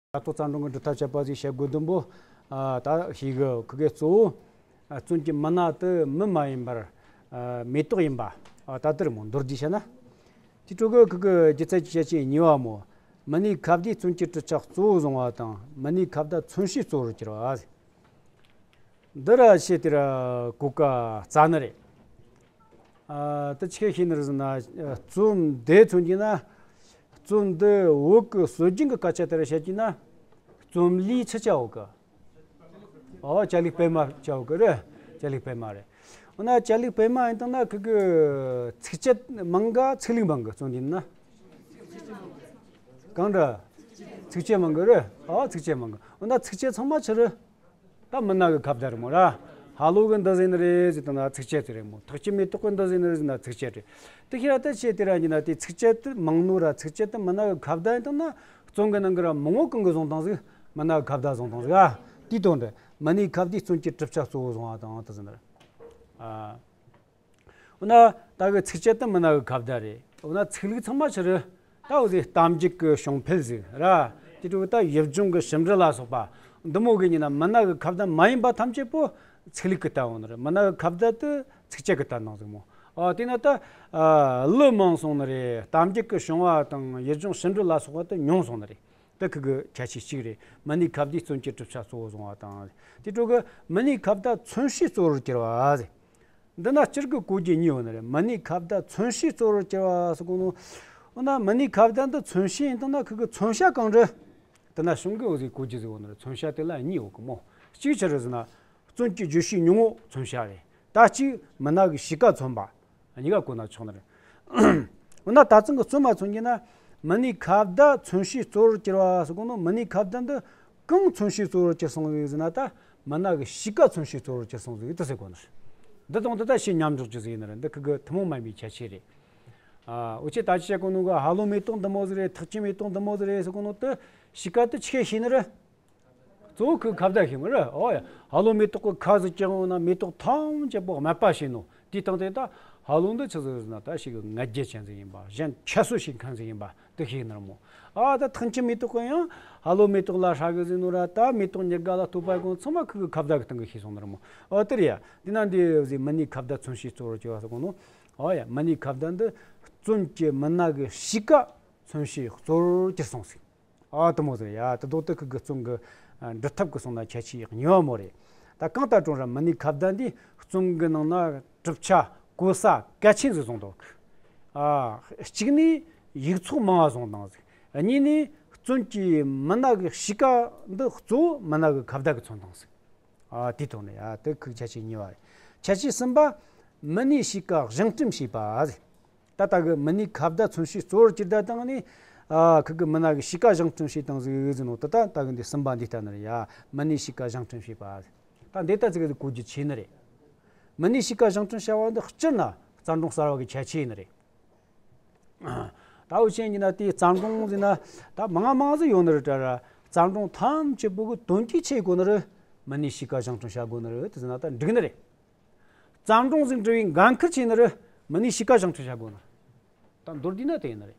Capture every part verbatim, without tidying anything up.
ད་ལྟོ་བརྩམས་སྒྲུང་གི་འབྲི་ཐབས་བྱེད་པ་ཟིག་བྱེད་དགོས་དུམ་པོ། ཨ། ད་ཤེས་གི་ཁི་གེ་གཙོ་བོ། ཨ། བཙོན་གྱི་མི་སྣ་དེ་མི་མ་ཡིན་པར། ཨ། མེ་ཏོག་ཡིན་པ། ཨ། ད་དེར་མོ་མདོར་བསྡུས་བྱས་ན། དེ་འཕྲོ་གི་ཁི་གེ་སྒྱུ་རྩལ་གྱི་བྱ་བྱེད་གཉིས་པ་མོ། མི་སྣའི་ཁ་བརྡས་བཙོན་གྱི་གྲུབ་ཆ་གཙོ་བོ་བཟུང་བ་དང་མི་སྣའི་ཁ་བརྡ་མཚོན་བྱའི་གཙོ་བོར་གྱུར་བ། འདི་ར་ཆེ་དེ་ར་གོ་སྐབས་རྩ་ནི་རེད། ཨ། དེ་ཆི་ཤེས་ནི་རེད་ཟེར་ན། རྩོམ་འདི་མཚོན་གྱི་ན། རྩོམ་འདི་བོད་ཀྱི་སྲོལ་རྒྱུན་གྱི་སྐད་ཆ་དེ་ར་བཤད་ཀྱི་ན། རྩོམ་ལུས་ཆི་ཆ་བོ་གི། ཨོ། ཅ་ལག་པད་མ་ཆ་བོ་གི་རེད། ཅ་ལག་པད་མ་རེད། འོ་ན་ཅ་ལག་པད་མ་ཡིན་དང་ན་ཁི་གི་ཚིགས་བཅད་མང་ག་ཚིག་ལྷུག་མང་གི་རྩོམ་འདི་ན། གང་འདྲ། ཚིགས་བཅད་མང་གི་རེད། ཨོ། ཚིགས་བཅད་མང་གི། འོ་ན་ཚིགས་བཅད་ཚང་མ་ཆི་རེད། ད་མི་སྣ་གི་ཁ་བརྡ་རེད་མོ་ར། ཧ་ལོ་གི་འདི་ཟེར་ནི་རེད་ཟེར་དང་ན་ཚིགས་བཅད་དེ་རེད་མོ། ཐེག་ཆེན་མེ་ཏོག་གི་འདི་ཟེར་ནི་རེད་ཟེར་ན་ཚིགས་བཅད་རེད། དེ་ཁྱེད་ར་ད་ཆེ་དེ་ར་ཡིན་ན་དེ་ཚིགས་བཅད་དེ་མང་ནོ་ར། ཚིགས་བཅད་དེ་མི་སྣ་གི་ཁ་བརྡ་ཡིན་དང་ན་རྩོམ་གི་ནང་གི་ར་མང་བོ་གང་གི་བཟུང་དང་ཟིག་མི་སྣ་གི་ཁ་བརྡ་བཟུང་དང་ཟིག་ཨ། དེའི་དོན་དུ་མི་སྣའི་ཁ་བརྡས་རྩོམ་གྱི་གྲུབ་ཆ་གཙོ་བོ་བཟུང་བ་དང་དེ་ཟེར་ནི་རེད། ཨ། འོ་ན་ད་གི་ཚིགས་བཅད་དེ་མི་སྣ་གི་ཁ་བརྡ་རེད། འོ་ན་ཚིག་ལྷུག་ཚང་མ་ཆི་རེད། ད་འོ་ཟིག་གཏམ་རྒྱུད་ཀྱི་བྱུང་འཕེལ་ཟིག་ར། དེ་འཕྲོ་ད་ཡུལ་ལྗོངས་ཀྱི་ཞིབ་འབྲི་ལ་སོགས་པ། འདི་མོ་གི་ཡིན་ན་མི་སྣ་གི་ཁ་བརྡ་མ་ཡིན་པ་ཐམས་ཅད་པོ་ཚིག་ལྷུག་གི་ལྟ་འོང་ནི་རེད། མི་སྣ་གི་ཁ་བརྡ་དེ་ཚིགས་བཅད་ཀྱི་ལྟ་འོང་ཟིག་མོ། ཨ། དེ་ན་ད། ཨ། གླུ་མང་སོང་ནི་རེད། གཏམ་རྒྱུད་ཀྱི་བྱུང་བ་དང་ཡུལ་ལྗོངས་ཞིབ་འབྲི་ལ་སོགས་པ་དེ་ཉུང་སོང་ནི་རེད། དེ་ཁི་གི་ཁྱད་ཆོས་གཅིག་རེད། མི་སྣའི་ཁ་བརྡས་རྩོམ་གྱི་གྲུབ་ཆ་གཙོ་བོ་བཟུང་བ་དང་། དེ་འཕྲོ་གི་མི་སྣའི་ཁ་བརྡ་མཚོན་བྱའི་གཙོ་བོར་གྱུར་བ་ཟེར། འདི་ན་སྤྱིར་གི་གོ་རྒྱུ་གཉིས་ཡོད་ནི་རེད། མི་སྣའི་ཁ་བརྡ་མཚོན་བྱའི་གཙོ་བོར་གྱུར་བ་ཟེར་གོ་ནོ། འོ་ན་མི་སྣའི་ཁ་བརྡ་འདི་མཚོན་བྱའི་ཡིན་དང་ན་ཁི་གི་མཚོན་བྱ་གང་རེད། འདི་ན་གཞུང་གི་འོ་ཟིག་གོ་རྒྱུ་ཟིག་ཡོད་ནི་རེད། མཚོན་བྱ་དེ་ལ་གཉིས་ཡོད་གི་མོ། གཅིག་ཆི་རེད་ཟེར་ན། རྩོམ་གྱི་བརྗོད་བྱའི་སྙིང་བོ་མཚོན་བྱ་རེད། ད་གཅིག་མི་སྣ་གི་གཤིས་ཀ་མཚོན་པ། གཉིས་ཀ་གོ་ན་ཆོག་ནི་རེད། འོ་ན་ད་ཚང་གི་རྩོམ་མ་མཚོན་གྱི་ན། མི་སྣའི་ཁ་བརྡ་མཚོན་བྱའི་གཙོ་བོར་གྱུར་བ་ཟེར་གོ་ནོ། མི་སྣའི་ཁ་བརྡ་འདི་གང་མཚོན་བྱའི་གཙོ་བོར་གྱུར་སོང་ཟིག་ཟེར་ན། ད་མི་སྣ་གི་གཤིས་ཀ་མཚོན་བྱའི་གཙོ་བོར་གྱུར་སོང་ཟིག་དེ་ཟེར་གོ་ནི་རེད། འདི་དང་འདི་ད་ཕྱི་མཉམ་འཇོག་རྒྱུ་ཟིག་ཡིན་ནི་རེད། འདི་ཁི་གི་ཐུན་མོང་མ་ཡིན་པའི་ཁྱད་ཆོས་རེད། ཨ། འུ་ཆོས་ད་ཅི་བཤད་གོ་ནོ་གི་ཧ་ལོ་མེ་ཏོག་འདི་མོ་ཟིག་རེད། ཐེག་ཆེན་མེ་ཏོག་འདི་མོ་ཟིག་རེད་ཟེར་གོ་ནོ་དེ་གཤིས་ཀ་དེ་ཆི་གི་ཤེས་ནི་རེད། གཙོ་བོ་ཁོའི་ཁ་བརྡ་ཤེས་མོ་རེད། ཨོ་ཡ། ཧ་ལོ་མེ་ཏོག་གི་ཁ་ཟིག་བཅག་ན་མེ་ཏོག་ཐམས་ཅད་པོ་རྨད་པ་བྱས་ནོ། དེའི་སྟེང་དེ་ད་ཧ་ལོ་འདི་ཆི་ཟིག་ཟེར་ན། ད་ཞིག་གི་ང་རྒྱལ་ཅན་ཟིག་ཡིན་པ། གཞན་ཁྱད་གསོད་བྱེད་མཁན་ཟིག་ཡིན་པ་དེ་ཤེས་ནི་རེད་མོ། ཨ། ད་ཐེག་ཆེན་མེ་ཏོག་གི་ཡང་ཧ་ལོ་མེ་ཏོག་ལ་ཧྲ་གི་ཟེར་ནོ་ར། ད་མེ་ཏོག་ཉི་དགའ་ལ་བསྟོད་པ་གོ་ཚང་མ་ཁོའི་ཁ་བརྡ་གི་སྟེང་གི་ཤེས་སོང་ནི་རེད་མོ། ཨོ། དེ་རེད་ཡ། དེ་ན་འདི་ཟིག་མི་སྣའི་ཁ་བརྡ་མཚོན་བྱའི་གཙོ་བོར་གྱུར་བ་ཟེར་གོ་ནོ། ཨོ་ཡ། མི་སྣའི་ཁ་བརྡ་འདི་རྩོམ་གྱི་མི་སྣ་གི་གཤིས་ཀ་མཚོན་བྱའི་གཙོ་བོར་གྱུར་སོང་ཟིག་ཨ། དེ་མོ་ཟིག་ཡ། དེ་དོ་དེ་ཁི་གི་རྩོམ་གི་འབྲི་ཐབས་གི་སོང་ན་ཁྱད་ཆོས་གཉིས་པ་མོ་རེད། ད་གང་ལྟར་ཀྲུང་ར་མི་སྣའི་ཁ་བརྡ་འདིས་རྩོམ་གི་ནང་ན་གྲུབ་ཆ་གོ་ས་གལ་ཆེན་ཟིག་བཟུང་འདུག་ཨ། གཅིག་ནས་ཡིག་ཚོགས་མང་བ་བཟུང་བཏང་ཟིག་གཉིས་ནས་རྩོམ་གྱི་མི་སྣ་གི་གཤིས་ཀ་འདི་གཙོ་བོ་མི་སྣ་གི་ཁ་བརྡ་གི་མཚོན་བཏང་ཟིག་ཨ། དེའི་ཐོག་ནས་ཡ། དེ་ཁི་གི་ཁྱད་ཆོས་གཉིས་པ་རེད། ཁྱད་ཆོས་གསུམ་པ། མི་སྣའི་གཤིས་ཀ་བཞེངས་སྐྲུན་བྱས་པ་ཟིག་ད་ལྟ་གི་མི་སྣའི་ཁ་བརྡ་མཚོན་བྱའི་གཙོ་བོར་གྱུར་བ་དང་ནི། ཨ། ཁི་གི་མི་སྣ་གི་གཤིས་ཀ་བཞེངས་སྐྲུན་བྱས་བཏང་ཟིག་ཟེར་ནོ་དེ། ད་ལྟ་གི་འདི་གསུམ་པ་འདི་ལྟ་ནི་རེད་ཡ། མི་སྣའི་གཤིས་ཀ་བཞེངས་སྐྲུན་བྱས་པ་ཟིག་ད་འདི་ལྟ་ཟིག་གི་གོ་རྒྱུ་ཆེ་ནི་རེད། མི་སྣའི་གཤིས་ཀ་བཞེངས་སྐྲུན་བྱ་བ་འདི་སྤྱིར་ན་བརྩམས་སྒྲུང་གསར་བ་གི་ཁྱད་ཆོས་ཡིན་ནི་རེད། ད་འུ་ཆོས་ཡིན་ན་དེའི་བརྩམས་སྒྲུང་ཟེར་ན་ད་མང་མང་ཟིག་ཡོད་ནི་རེད་དྲ་ར། བརྩམས་སྒྲུང་ཐམས་ཅད་པོ་གི་དོན་གྱི་ཆེ་དགོས་ནི་རེད། མི་སྣའི་གཤིས་ཀ་བཞེངས་སྐྲུན་བྱ་དགོས་ནི་རེད། དེ་ཟེར་ན་ད་འགྲིག་ནི་རེད། བརྩམས་སྒྲུང་ཟིག་འབྲི་བའི་འགན་ཁུར་ཆེ་ནི་རེད། མི་སྣའི་གཤིས་ཀ་བཞེངས་སྐྲུན་བྱ་དགོས་ནི་རེད། ད་མདོར་བསྡུས་ན་དེ་ཡིན་ནི་རེད།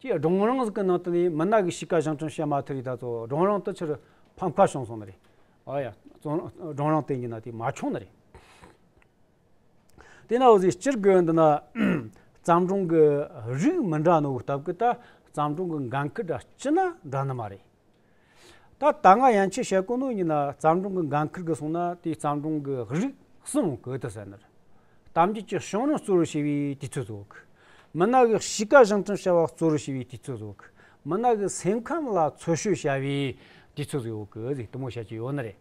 ཅེས་སྒྲུང་རིང་ཟིག་གི་ནང་དུ་ནས་མི་སྣ་གི་གཤིས་ཀ་བཞེངས་སྐྲུན་བྱེད་མ་ཐུབ་རིགས་ད་ཚོ་སྒྲུང་རིང་དེ་ཕྱིར་ཕམ་ཁ་བྱུང་སོང་ནི་རེད། ཨ་ཡ། སྒྲུང་རིང་དེ་ཡིན་ན་དེ་མ་བྱུང་ནི་རེད། དེ་ན་འོ་ཟིག་སྤྱིར་གི་འདི་ན་བརྩམས་སྒྲུང་གི་རིགས་མི་འདྲ་ནོ་གི་སྟབས་ཀྱིས་ད་བརྩམས་སྒྲུང་གི་འགན་ཁུར་འདྲ་སྤྱིར་ན་འདྲ་ནི་མ་རེད། ད་ད་ང་ཡན་ཆད་བཤད་གོ་ནོ་ཡིན་ན་བརྩམས་སྒྲུང་གི་འགན་ཁུར་གི་སོང་ན་དེའི་བརྩམས་སྒྲུང་གི་རིགས་གསུམ་གི་དེ་ཟེར་ནི་རེད། གཏམ་རྒྱུད་ཀྱི་བྱུང་རིམ་གཙོ་བོར་བྱས་པའི་དུས་ཚོད་ཟིག་ཡོད་གི། མི་སྣ་གི་གཤིས་ཀ་བཞེངས་སྐྲུན་བྱ་བ་གཙོ་བོར་བྱས་པའི་དུས་ཚོད་ཟིག་ཡོད་གི། མི་སྣ་གི་སེམས་ཁམས་ལ་འཚོལ་ཞིབ་བྱ་བའི་དུས་ཚོད་ཟིག་ཡོད་གི་ཟིག་དེ་མོ་བཤད་ཀྱི་ཡོད་ནི་རེད།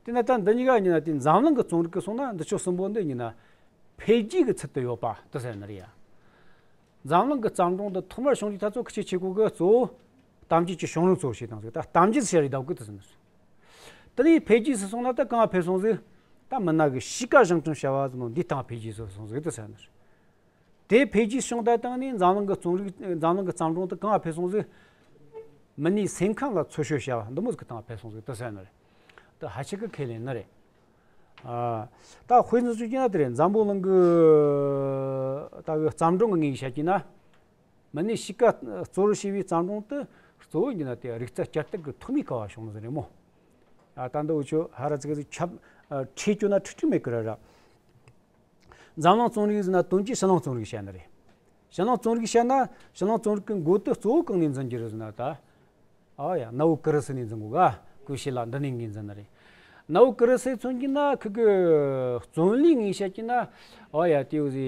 དེ་ན་ད་འདི་གཉིས་ཀ་ཡིན་ན་དེ་འཛམ་གླིང་གི་རྩོམ་རིག་གི་སོང་ན་འདི་ཕྱོགས་གསུམ་པོ་འདི་ཡིན་ན་འཕེལ་རྒྱས་ཀྱི་ཚུལ་དུ་ཡོད་པ་དེ་ཟེར་ནི་རེད་ཡ། འཛམ་གླིང་གི་བརྩམས་སྒྲུང་འདི་ཐོག་མར་བྱུང་རྒྱུ་ད་ཚོ་ཁི་ཆེ་ཆེ་གོ་གི་གཙོ་བོ་གཏམ་རྒྱུད་ཀྱི་བྱུང་རིམ་གཙོ་བོ་བྱས་བཏང་ཟིག་ད་གཏམ་རྒྱུད་ཟེར་རེད་ད་གི་དེ་ཟེར་ནི་རེད། དེ་ནས་འཕེལ་རྒྱས་སུ་སོང་ན་ད་གང་ཕེབས་སོང་ཟིག་ད་མི་སྣ་གི་གཤིས་ཀ་བཞེངས་སྐྲུན་བྱ་བ་ཟེར་ནོ་འདི་སྟེང་འཕེལ་རྒྱས་སུ་སོང་ཟིག་དེ་ཟེར་ནི་རེད། དེ་འཕེལ་རྒྱས་བྱུང་ད་བཏང་ནས་འཛམ་གླིང་གི་རྩོམ་རིག་འཛམ་གླིང་གི་བརྩམས་སྒྲུང་དེ་གང་ཕེབས་སོང་ཟིག་མི་སྣའི་སེམས་ཁམས་ལ་འཚོལ་ཞིབ་བྱ་བ་འདི་མོ་ཟིག་གི་སྟེང་ཕེབས་སོང་ཟིག་དེ་ཟེར་ནི་རེད། དེ་ཧ་ཅང་གི་ཁས་ལེན་ནི་རེད། ཨ། ད་དཔེ་མཚོན་བྱེད་ཀྱི་ན་དེ་རེད། འཛམ་བུ་གླིང་གི་ད་གི་བརྩམས་སྒྲུང་གི་ངོས་ཀྱིས་བཤད་ཀྱི་ན། མི་སྣའི་གཤིས་ཀ་གཙོ་བོར་བྱས་པའི་བརྩམས་སྒྲུང་དེ་ གཙོ་བོ་ཡིན་ན་དེ་རིག་རྩལ་སྤྱི་ལྟར་གི་ཐོག་མའི་ཀ་བ་བྱུང་ནི་ཟིག་རེད་མོ། ཨ་ད་འདི་འུ་ཆོ་ཧ་ར་ཙི་གི་ཟིག་ཁྱབ་ཁྲིད་སྐྱོ་ན་ཁྲིད་ཁྲིད་མེད་གི་ར་ར། འཛམ་གླིང་རྩོམ་རིག་ཟེར་ན་དོན་གྱིས་ཕྱི་གླིང་རྩོམ་རིག་བཤད་ནི་རེད། ཕྱི་གླིང་རྩོམ་རིག་བཤད་ན་ཕྱི་གླིང་རྩོམ་རིག་གི་འགོ་དེ་གཙོ་བོ་གང་ནས་འཛིན་རྒྱུ་རེད་ཟེར་ན་ད། ཨ་ཡ་གནའ་བོའི་ཀི་རི་སི་ནས་འཛིན་དགོས་ག་ཀུ་ཤི་ལ་འདི་ནས་ངོས་འཛིན་ནི་རེད། གནའ་བོའི་ཀི་རི་སི་མཚོན་གྱི་ན་ཁི་གི་རྩོམ་ལུས་ངོས་བཤད་ཀྱི་ན། ཨ་ཡ་དེ་འུ་ཟི་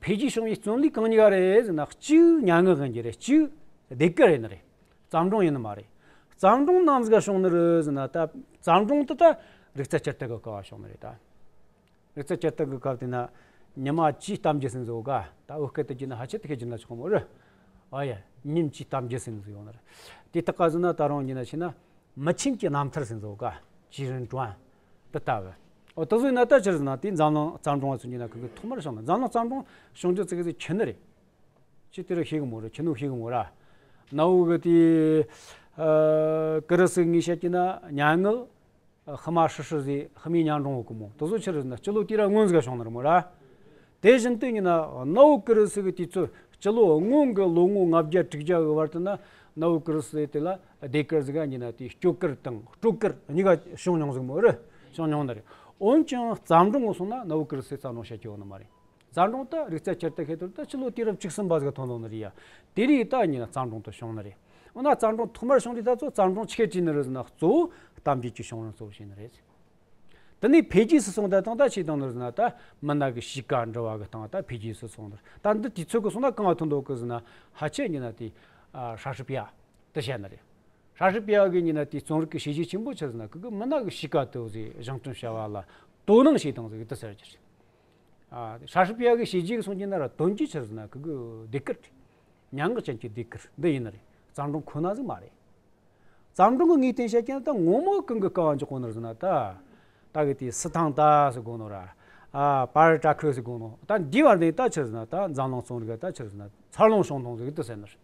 འཕེལ་རྒྱས་བྱུང་བའི་རྩོམ་ལུས་གང་གཉིས་ཀ་རེད་ཟེར་ན་གཅིག་མྱ་ངན་ཡིན་རྒྱུ་རེད། གཅིག་ཟློས་གར་ཡིན་ནི་རེད། བརྩམས་སྒྲུང་ཡིན་ནི་མ་རེད། བརྩམས་སྒྲུང་ནམ་ཟིག་ག་བྱུང་ནི་རེད་ཟེར་ན་ད་བརྩམས་སྒྲུང་དེ་ད་རིག་རྩལ་སྤྱི་ལྟར་གི་སྐབས་བ་བྱུང་ནི་རེད་ད། རིག་རྩལ་སྤྱི་ལྟར་གི་སྐབས་དེ་ན་ཉི་མ་བཅུའི་གཏམ་རྒྱུད་ཟེར་ནི་ཟིག་ཡོད་ག་ད་བོད་སྐད་དུ་བསྒྱུར་ན་ཧ་ཅང་དེ་སྐད་བསྒྱུར་ན་ཆོག་གི་མོ་རེད། ཨ་ཡ་ཉིན་བཅུའི་གཏམ་རྒྱུད་ཟེར་ནི་ཟིག་ཡོད་ནི་རེད། དེ་དག་ག་ཟེར་ན་ད་རུང་བསྒྱུར་ན་ཆེ་ན་མི་ཆེན་གྱི་རྣམ་ཐར་ཟེར་ནི་ཟིག་ཡོད་ག་ཇི་རིན་ཀྲོན་དེ་ལྟ་བུ། ཨོ་དེ་ཟིག་ཡིན་ན་ད་ཆི་རེད་ཟེར་ན་དེ་འཛམ་གླིང་བརྩམས་སྒྲུང་བ་ཚོ་བསྒྱུར་ན་ཁོ་གི་ཐོག་མར་བྱུང་ནི། འཛམ་གླིང་བརྩམས་སྒྲུང་བྱུང་རྒྱུ་ཙི་གེ་ཟིག་ཆི་ནི་རེད། ཁྱེད་དེ་རུ་ཤེས་གི་མོ་རེད། ཁྱེད་ནོ་ཤེས་གི་མོ་ར། གནའ་བོ་གི་དེ་ཨ་ཀི་རི་སི་ངོས་བཤད་ཀྱི་ན་མྱ་ངན། ཧི་མ་ཧྲི་ཧྲི་ཟེར་ཧི་མའི་མྱ་འབྲོང་ཡོད་གི་མོ། དེ་ཚོ་ཆི་རེད་ཟེར་ན་སྤྱི་ལོ་དུས་རབས་སྔོན་ཟིག་ག་བྱུང་ནི་རེད་མོ་ར། དེ་བཞིན་དུ་ཡིན་ན་གནའ་བོ་ཀི་རི་སི་གི་དུས་ཚོད་སྤྱི་ལོ་སྔོན་གི་ལོ་ངོ་ལྔ་བརྒྱ་དྲུག་བརྒྱ་གི་བར་དུ་ན་གནའ་བོ་ཀི་རི་སི་དེ་ལ་ཟློས་གར་ཟིག་ག་ཡིན་ན་དེ་སྐྱོ་གར་དང་སྤྲོ་གར་གཉིས་ཀ་བྱུང་མྱོང་ཟིག་མོ་རེད། བྱུང་མྱོང་ནི་རེད། འོན་ཀྱང་བརྩམས་སྒྲུང་གི་སོང་ན་གནའ་བོ་ཀི་རི་སི་བརྩམས་སྒྲུང་བཤད་རྒྱུ་ཡོད་ནི་མ་རེད། བརྩམས་སྒྲུང་དེ་རིག་རྩལ་སྤྱི་ལྟར་ཤེས་དོན་དེ་ཕྱི་ལོ་དུས་རབས་བཅུ་གསུམ་པ་ཟིག་ཐོན་ཐོན་ནི་རེད་ཡ། དེ་རིགས་ད་ཡིན་ན་བརྩམས་སྒྲུང་དུ་བྱུང་ནི་རེད། འོ་ན་བརྩམས་སྒྲུང་ཐོག་མར་བྱུང་དུས་ད་གཙོ་བོ་བརྩམས་སྒྲུང་ཆི་གེ་བྲིས་ནི་རེད་ཟེར་ན་གཙོ་བོ་གཏམ་རྒྱུད་ཀྱི་བྱུང་རིམ་གཙོ་བོ་བྱས་ནི་རེད། དེ་ནས་འཕེལ་རྒྱས་སུ་སོང་ད་དང་ད་ཆེ་དང་ནི་རེད་ཟེར་ན་ད་མི་སྣ་གི་གཤིས་ཀ་འབྲི་བ་གི་སྟེང་ད་འཕེལ་རྒྱས་སུ་སོང་ནི་རེད། ད་འདི་དུས་ཚོད་གི་སོང་ན་གང་བ་ཐོན་འདུག་གི་ཟེར་ན་ཧ་ཆེ་ཡིན་ན་དེ་ཧྲ་ཧྲི་པི་ཡ་དེ་བཤད་ནི་རེད། ཧྲ་ཧྲི་པི་ཡ་གི་ཡིན་ན་དེའི་རྩོམ་རིག་གི་བྱས་རྗེས་ཆེན་པོ་ཆི་ཟེར་ན་ཁོ་གི་མི་སྣ་གི་གཤིས་ཀ་དེ་ཟིག་བཞེངས་སྐྲུན་བྱ་བ་ལ་དོ་སྣང་བྱས་དང་ཟིག་དེ་ཟེར་རྒྱུ་རེད། ཨ་ཧྲ་ཧྲི་པི་ཡ་གི་བྱས་རྗེས་གི་སོང་གི་ན་ར་དོན་གྱི་ཆི་ཟེར་ན་ཁོ་གི་ཟློས་གར་རེད། མྱ་ངན་ཅན་གྱི་ཟློས་གར་འདི་ཡིན་ནི་རེད། བརྩམས་སྒྲུང་ཁོ་ན་ཟིག་མ་རེད། བརྩམས་སྒྲུང་གི་ངོས་བསྟན་བཤད་ཀྱང་ད་ངོ་མ་གང་གི་སྐབས་འཇོག་གོ་ནི་རེད་ཟེར་ན་ད། ད་གི་དེ་སི་ཐང་ཏ་ཟེར་གོ་ནོ་ར། ཨ་པར་ཏྲ་ཁོ་ཟེར་གོ་ནོ་ད་འདི་བར་འདི་ད་ཆི་ཟེར་ན་ད་འཛམ་གླིང་རྩོམ་རིག་ག་ད་ཆི་ཟེར་ན་འཚར་ལོངས་བྱུང་ཐོང་ཟིག་དེ་ཟེར་ནི་རེད།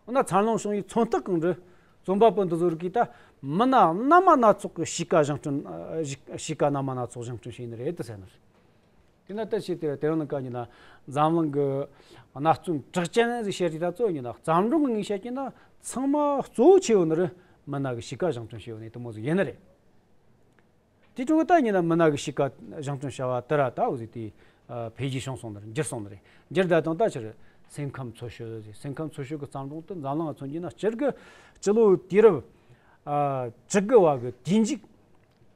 འོ་ན་འཚར་ལོངས་བྱུང་བའི་མཚོན་རྟགས་གང་རེད། རྩོམ་པ་པོ་འདི་ཚོ་རིགས་ཀྱིས་ད་མི་སྣ་སྣ་མ་སྣ་ཚོགས་ཀྱི་གཤིས་ཀ་བཞེངས་སྐྲུན་ཨ་གཤིས་གཤིས་ཀ་སྣ་མ་སྣ་ཚོགས་བཞེངས་སྐྲུན་བྱས་ནི་རེད་དེ་ཟེར་ནི་རེད། དེ་ན་ད་ཆེ་དེ་དེ་རིང་ནི་ཀ་ཉིན་ན་འཛམ་གླིང་གི་གནའ་རྩོམ་གྲགས་ཅན་ཟིག་བཤད་དུས་ད་གཙོ་ཉིན་ན་བརྩམས་སྒྲུང་གི་ངོས་བཤད་ཀྱི་ན་ཚང་མ་གཙོ་བོ་ཆེ་བོ་ནི་རེད། མི་སྣ་གི་གཤིས་ཀ་བཞེངས་སྐྲུན་བྱས་ཡོད་ནི་དེ་མོ་ཟིག་ཡིན་ནི་རེད། དེ་ཕྲུ་གུ་ད་ཉིན་ན་མི་སྣ་གི་གཤིས་ཀ་བཞེངས་སྐྲུན་བྱ་བ་དེ་ར་ད་འུ་ཟིག་དེ་འཕེལ་རྒྱས་བྱུང་སོང་ནི་རེད། འགྱུར་སོང་ནི་རེད། འགྱུར་ད་དང་ད་ཕྱིར་སེམས་ཁམས་འཚོ་བྱེད་ཟེར། སེམས་ཁམས་འཚོ་བྱེད་ཀྱི་བརྩམས་སྒྲུང་དེ་འཛམ་གླིང་ང་མཚོན་གྱི་ན་སྤྱིར་གི་སྤྱི་ལོ་དུས་རབས་ཨ་བཅུ་དགུ་བ་གི་དུས་མཇུག་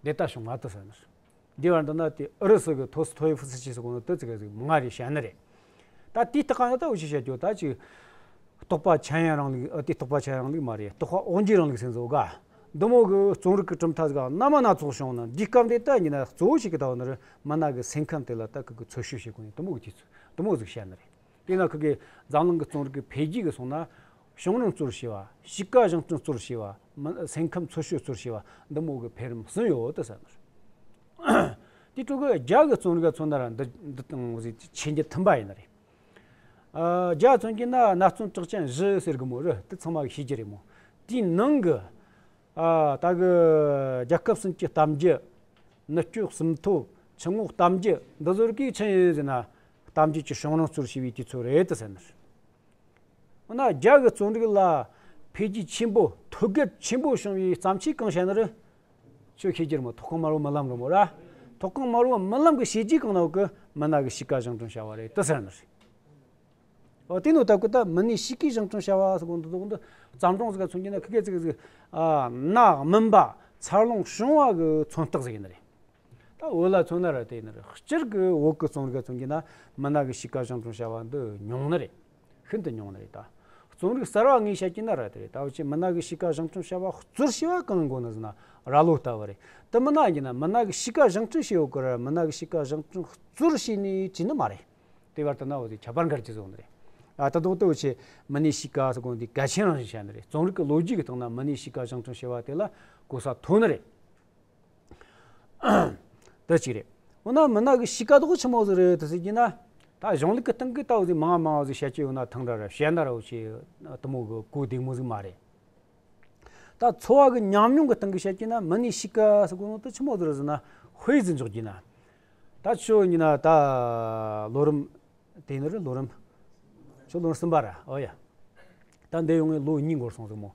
དེ་ད་བྱུང་ང་དེ་ཟེར་ནི་རེད། འདི་བར་འདི་ན་དེ་ཨུ་རུ་སུ་གི་ཐོ་སི་ཐོ་ཡེ་ཧྥི་སི་ཅི་ཟེར་གོ་ནོ་དེ་ཙི་ག་ཟིག་མང་ང་རེ་བཤད་ནི་རེད། ད་དེའི་སྟེང་ན་ད་འུ་ཆོས་བཤད་རྒྱུ་ད་ཅིག་རྟོག་པ་འཆར་ཡན་རིང་ལུགས། ཨ་དེ་རྟོག་པ་འཆར་ཡན་རིང་ལུགས་མ་རེད། རྟོག་པ་དབང་གྱའི་རིང་ལུགས་ཟེར་ནི་ཟིག་ཡོད་ག་འདི་མོ་གི་རྩོམ་རིག་གི་གྲུབ་མཐའ་ཟིག་སྣ་མ་སྣ་ཚོགས་བྱུང་ནི། འདིའི་སྐབས་འདི་ད་ཡིན་ན་གཙོ་བོ་ཞིག་གི་ད་བ་ནི་རེད། མི་སྣ་གི་སེམས་ཁམས་དེ་ལ་ད་གི་གི་འཚོལ་ཞིབ་བྱེད་དགོས་ནི་དེ་མོ་གི་དུས་ཚོད་དེ་མོ་ཟིག་བཤད་ནི་རེད། དེས་ན་ཁོ་གི་འཛམ་གླིང་གི་རྩོམ་རིག་གི་འཕེལ་རྒྱས་གི་སོང་ན་བྱུང་རིམ་གཙོར་བྱས་པ། གཤིས་ཀ་བཞེངས་སྐྲུན་གཙོར་བྱས་པ། མི་སེམས་ཁམས་འཚོལ་ཞིབ་གཙོར་བྱས་པ་འདི་མོ་གི་འཕེལ་རིམ་གསུམ་ཡོད་དེ་ཟེར་ནི་རེད། དེ་ཕྲུ་གུ་རྒྱ་གི་རྩོམ་རིག་ག་མཚོན་ན་ར་འདི་འདི་དང་ཟིག་ཆེས་འགྱུར་མཐུན་པ་ཡིན་ནི་རེད། ཨ་རྒྱ་མཚོན་གྱི་ན་གནའ་རྩོམ་གྲགས་ཅན་བཞི་ཟེར་གི་མོ་རེད། དེ་ཚང་མ་གིས་ཤེས་ཀྱི་རེད་མོ། དེའི་ནང་གི་ཨ་ད་གི་རྒྱལ་ཁབ་གསུམ་གྱི་གཏམ་རྒྱུད། ནུབ་ཕྱོགས་གསུམ་ཐོ། ཆུ་ངོགས་གཏམ་རྒྱུད། འདི་ཚོ་རིགས་ཀྱི་ཆི་ཡིན་ཟེར་ན་གཏམ་རྒྱུད་ཀྱི་བྱུང་རིམ་གཙོར་བྱས་པའི་དུས་ཚོད་རེད་དེ་ཟེར་ནི་རེད། འོ་ན་རྒྱ་གི་རྩོམ་རིག་ལ་འཕེལ་རྒྱས་ཆེན་པོ་ཐོད་བརྒལ་ཆེན་པོ་བྱུང་བའི་བརྩམས་ཆོས་གང་བཤད་ནི་རེད། ཁྱོད་ཤེས་ཀྱི་རེད་མོ། ཐོག་ཁང་དམར་པོ་རྨི་ལམ་རེད་མོ་ར། ཐོག་ཁང་དམར་པོ་རྨི་ལམ་གི་བྱས་རྗེས་གང་ན་འོག་གི་མི་སྣ་གི་གཤིས་ཀ་བཞེངས་སྐྲུན་བྱ་བ་རེད་དེ་ཟེར་ནི་རེད། འོ་དེ་ནོ་ད་གི་ད་མི་སྣའི་གཤིས་ཀའི་བཞེངས་སྐྲུན་བྱ་བ་ཟེར་གོ་འདི་དག་འདི་བརྩམས་སྒྲུང་ཟིག་ག་མཚོན་གྱི་ན་ཁི་གེ་ཙི་གེ་ཟིག་ཨ་གནའ་སྨིན་པ་འཚར་ལོངས་བྱུང་བ་གི་མཚོན་རྟགས་ཟིག་ཡིན་ནི་རེད། ད་བོད་ལ་མཚོན་ན་ར་དེ་ཡིན་ནི་རེད། སྤྱིར་གི་བོད་གི་རྩོམ་རིག་ག་མཚོན་གྱི་ན་མི་སྣ་གི་གཤིས་ཀ་བཞེངས་སྐྲུན་བྱ་བ་འདི་ཉུང་ནི་རེད། ཤིན་ཏུ་ཉུང་ནི་རེད་ད། རྩོམ་རིག་གསར་བ་ངོས་བཤད་ཀྱི་ན་ར་དེ་རེད། ད་འུ་ཆོས་མི་སྣ་གི་གཤིས་ཀ་བཞེངས་སྐྲུན་བྱ་བ་གཙོར་བྱས་པ་གང་ཡིན་གོ་ནི་ཟེར་ན་ར་ལོ་ལྟ་བུ་རེད། དེ་མིན་ན་ཡིན་ན་མི་སྣ་གི་གཤིས་ཀ་བཞེངས་སྐྲུན་བྱས་ཡོད་གི་ར། མི་སྣ་གི་གཤིས་ཀ་བཞེངས་སྐྲུན་གཙོར་བྱས་ནས་བྲིས་ནི་མ་རེད། དེ་བར་དུ་ན་འོ་དེ་ཁྱད་པར་འགལ་གྱི་བཟོ་ནི་རེད། ཨ་ད་དོག་ཏུ་འུ་ཆོས་མི་སྣའི་གཤིས་ཀ་ཟེར་གོ་འདི་གལ་ཆེན་རང་བཞིན་བཤད་ནི་རེད། རྩོམ་རིག་གི་ལོ་རྒྱུས་ཀྱི་སྟེང་ན་མི་སྣའི་གཤིས་ཀ་བཞེངས་སྐྲུན་བྱས་པ་དེ་ལ་གོ་ས་མཐོ་ནི་རེད། དེ་གཅིག་རེད། འོ་ན་མི་སྣ་གི་གཤིས་ཀ་དོག་ཆི་མོ་ཟིག་རེད་དེ་ཟེར་གྱི་ན། ད་གཞུང་ལུགས་ཀྱི་སྟེང་གི་ད་འོ་ཟིག་མང་མང་ཟིག་བཤད་ཀྱི་ཡོད་ན་ཐང་འདྲ་ར་བཤད་ན་ར་འུ་ཆོས་དེ་མོ་གི་གོ་བདེ་མོ་ཟིག་མ་རེད། ད་འཚོ་བ་གི་ཉམས་མྱོང་གི་སྟེང་གི་བཤད་ཀྱི་ན་མི་སྣའི་གཤིས་ཀ་ཟེར་གོ་ནོ་དེ་ཆི་མོ་ཟིག་རེད་ཟེར་ན། དཔེ་ཟིག་འཇོག་གྱི་ན། ད་ཁྱོད་ཡིན་ན་ད་ལོ་རིམ་དེ་ནི་རེད། ལོ་རིམ་ཁྱོད་ལོ་རིམ་གསུམ་པ་ར། འོ་ཡ། ད་འདི་ཡོང་ངས་ལོ་གཉིས་འགོར་སོང་ཟིག་མོ།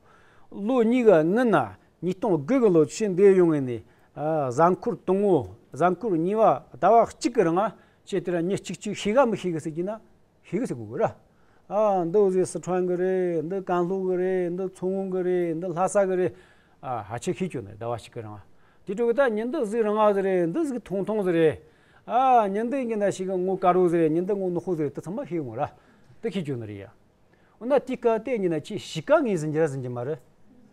ལོ་གཉིས་ཀྱི་སྔོན་ན་ཉིས་སྟོང་དགུ་གི་ལོ་ཕྱི་འདི་ཡོང་ངས་ནས། ཨ། གཟའ་འཁོར་དང་པོ་གཟའ་འཁོར་གཉིས་པ་ཟླ་བ་གཅིག་གི་རིང་ང་ཆེ་དེ་ར་མྱི་གཅིག་གཅིག་ཤི་ག་མི་ཤི་གི་ཟེར་གྱི་ན་ཤི་གི་ཟེར་གོ་གི་ར། ཨ། འདི་འོ་ཟེ་སི་ཁྲོན་གི་རེད། འདི་ཀན་ལྷོ་གི་རེད། འདི་མཚོ་སྔོན་གི་རེད། འདི་ལྷ་ས་གི་རེད། ཨ། ཧ་ཆེ་ཤི་གྱོ་ནས་ཟླ་བ་གཅིག་གི་རིང་ང་། དེ་འཕྲོ་གི་ད་མྱི་འདི་ཟིག་རིང་ང་ཟིག་རེད། འདི་ཟིག་ཐུང་ཐུང་ཟིག་རེད། ཨ། མྱི་འདི་ཡིན་གྱི་ན་ཞིག་གི་ངོ་དཀར་རོ་ཟིག་རེད། མྱི་འདི་ངོ་ནག་པོ་ཟིག་རེད། དེ་ཚང་མ་ཤི་གོ་ར། དེ་ཤི་གྱོ་ནི་རེད་ཡ། འོ་ན་དེའི་སྐབས་དེ་ཡིན་ན་ཁྱེད་གཤིས་ཀ་ངོས་འཛིན་རྒྱུ་ར་འཛིན་རྒྱུ་མ་རེད།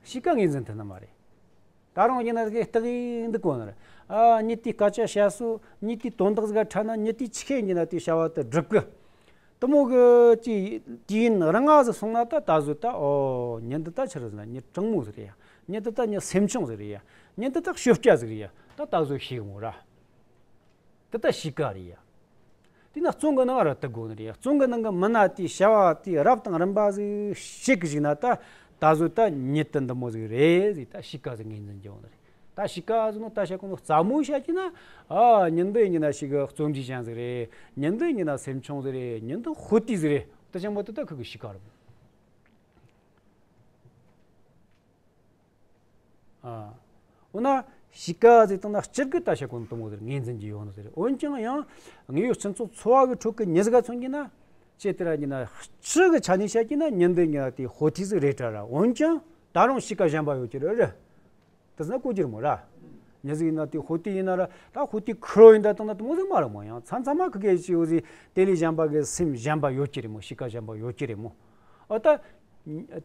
གཤིས་ཀ་ངོས་འཛིན་ཐུབ་ནི་མ་རེད། ད་རུང་ཡིན་ན་གི་སྟག་ཡིན་འདུག་གོ་ནི་རེད། ཨ། མྱི་དེའི་སྐད་ཆ་བཤད་སྲོལ། མྱི་དེའི་དོན་དག་ཟིག་ག་ཁྲ་ན་མྱི་དེའི་ཆི་ཁེ་ཡིན་ན་དེའི་བྱ་བ་དེ་སྒྲུབ་གི། དེ་མོ་གི་ཅི་དུས་ཡུན་རིང་ང་ཟིག་སོང་ན་ད་ད་གཟོད་ད། ཨོ། མྱི་འདི་ད་ཆི་རེད་ཟེར་ན་མྱི་དྲང་མོ་ཟིག་རེད་ཡ། མྱི་འདི་ད་མྱི་སེམས་ཆུང་ཟིག་རེད་ཡ། མྱི་འདི་ད་ཤོབ་སྐྱ་ཟིག་རེད་ཡ། ད་ད་གཟོད་ཤེས་གི་མོ་ར། དེ་ད་གཤིས་ཀ་རེད་ཡ། དེ་ན་རྩོམ་གི་ནང་ར་དེ་དགོས་ནི་རེད་ཡ། རྩོམ་གི་ནང་གི་མི་སྣ་དེའི་བྱ་བ་དེ་རབ་དང་རིམ་པ་ཟིག་བྱེད་གི་བཞག་ན་ད། ད་གཟོད་ད་མྱི་དེ་འདི་མོ་ཟིག་རེད་ཟེར་ད་གཤིས་ཀ་ཟིག་ངོས་འཛིན་རྒྱུ་ཡོང་ནི་རེད། ད་གཤིས་ཀ་ཟེར་ནོ་ད་བཤད་གོ་ནོ་རྩ་མོ་བཤད་ཀྱི་ན། ཨ། མྱི་འདི་ཡིན་ན་ཞིག་གི་རྩོམ་འབྲི་ཅན་ཟིག་རེད། མྱི་འདི་ཡིན་ན་སེམས་ཆུང་ཟིག་རེད། མྱི་འདི་ཧོ་ཏི་ཟིག་རེད། དེ་ཆེན་པོ་དེ་ད་ཁུ་གི་གཤིས་ཀ་རེད། ཨ། འོ་ན་གཤིས་ཀ་ཟེར་བཏང་ན་སྤྱིར་གི་ད་བཤད་གོ་ནོ་དེ་མོ་ཟིག་ངོས་འཛིན་རྒྱུ་ཡོང་ནི་ཟིག་རེད། འོན་ཀྱང་ཡང་དངོས་ཡོད་སྤྱི་ཚོགས་འཚོ་བ་གི་ཁྲོད་ཀྱི་མྱི་ཟིག་ག་མཚོན་གྱི་ན། ཅེ་དེ་ར་ཡིན་ན་སྤྱི་གི་ཆ་ནས་བཤད་ཀྱི་ན་མྱི་འདི་ཡིན་ན་དེ་ཧོ་ཏི་ཟིག་རེད་དྲ་ར། འོན་ཀྱང་ད་རུང་གཤིས་ཀ་གཞན་པ་ཡོད་ཀྱི་རེད་རེད། དེ་ཟེར་ན་གོ་རྒྱུ་རེད་མོ་ར། མྱི་ཟིག་ཡིན་ན་དེ་ཧོ་ཏི་ཡིན་ན་ར། ད་ཧོ་ཏི་ཁུར་ཡིན་ད་བཏང་ན་དེ་མོ་ཟིག་མ་རེད་མོ། ཡང་མཚམས་མཚམས་མ་ཁུ་གེ་ཅི་འོ་ཟིག་དེ་ལས་གཞན་པ་གི་སེམས་གཞན་པ་ཡོད་ཀྱི་རེད་མོ། གཤིས་ཀ་གཞན་པ་ཡོད་ཀྱི་རེད་མོ། ཨོ་ད།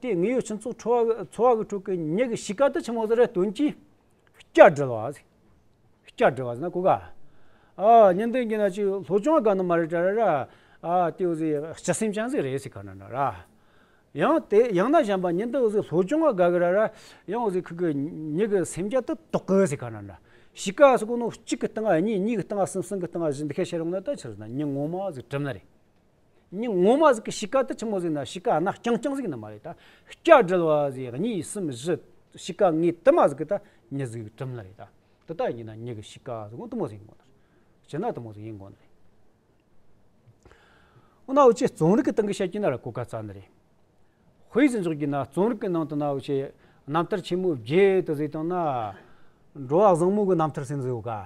དེ་དངོས་ཡོད་སྤྱི་ཚོགས་འཚོ་བ་འཚོ་བ་གི་ཁྲོད་ཀྱི་མྱི་གི་གཤིས་ཀ་དེ་ཆི་མོ་ཟིག་རེད། དོན་གྱིས་སྐྱ་སྒྲིལ་བ་ཟིག་སྐྱ་སྒྲིལ་བ་ཟེར་ན་གོ་ག། ཨ། མྱི་འདི་ཡིན་ན་ཅིག་སློབ་སྦྱོང་དགའ་ནི་མ་རེད་དྲ་ར། ཨ། དེ་འོ་ཟིག་སྤྱི་སེམས་ཅན་ཟིག་རེད་ཟེར་ག་ན་ན་ར། ཡང་དེ་ཡང་ན་གཞན་པ་མྱི་འདི་འོ་ཟིག་སློབ་སྦྱོང་དགའ་གི་ར་ར། ཡང་འོ་ཟིག་ཁུ་གི་མྱི་གི་སེམས་རྒྱ་དེ་དོག་གི་ཟེར་ག་ན་ན། གཤིས་ཀ་ཟེར་གོ་ནོ་གཅིག་གི་སྟེང་ང་གཉིས། གཉིས་གི་སྟེང་ང་གསུམ། གསུམ་གི་སྟེང་ང་བཞི། འདི་ཁ་ཤས་རིང་ན་ད་ཆི་རེད་ན་མྱི་ངོ་མ་ཟིག་གྲུབ་ནི་རེད། མྱི་ངོ་མ་ཟིག་གི་གཤིས་ཀ་དེ་ཆི་མོ་ཟིག་ན། གཤིས་ཀ་གནའ་རྐྱང་རྐྱང་ཟིག་ནི་མ་རེད་ད། སྐྱ་སྒྲིལ་བ་ཟིག་གཉིས་གསུམ་བཞི། གཤིས་ཀ་ངོས་དེ་མོ་ཟིག་གི་ད་མྱི་ཟིག་གྲུབ་ནི་རེད་ད། དེ་ད་ཡིན་ན་མྱི་གི་གཤིས་ཀ་ཟེར་གོ་ནོ་དེ་མོ་ཟིག་ཡིན་དགོས་ནི་རེད། སྤྱིར་ན་དེ་མོ་ཟིག་ཡིན་དགོས་ནི་རེད། འོ་ན་འུ་ཆོས་རྩོམ་རིག་གི་སྟེང་གི་བཤད་ཀྱི་ན་ར་གོ་སྐབས་བཙལ་ནི་རེད། དཔེ་ཟིག་འཇོག་རྒྱུ་ན་རྩོམ་རིག་གི་ནང་དུ་ན་འུ་ཆོས་རྣམ་ཐར་ཆེན་མོ་བརྒྱད་དེ་ཟེར་བཏང་ན། འགྲོ་བ་བཟང་མོ་གི་རྣམ་ཐར་ཟེར་ནི་ཟིག་ཡོད་ག།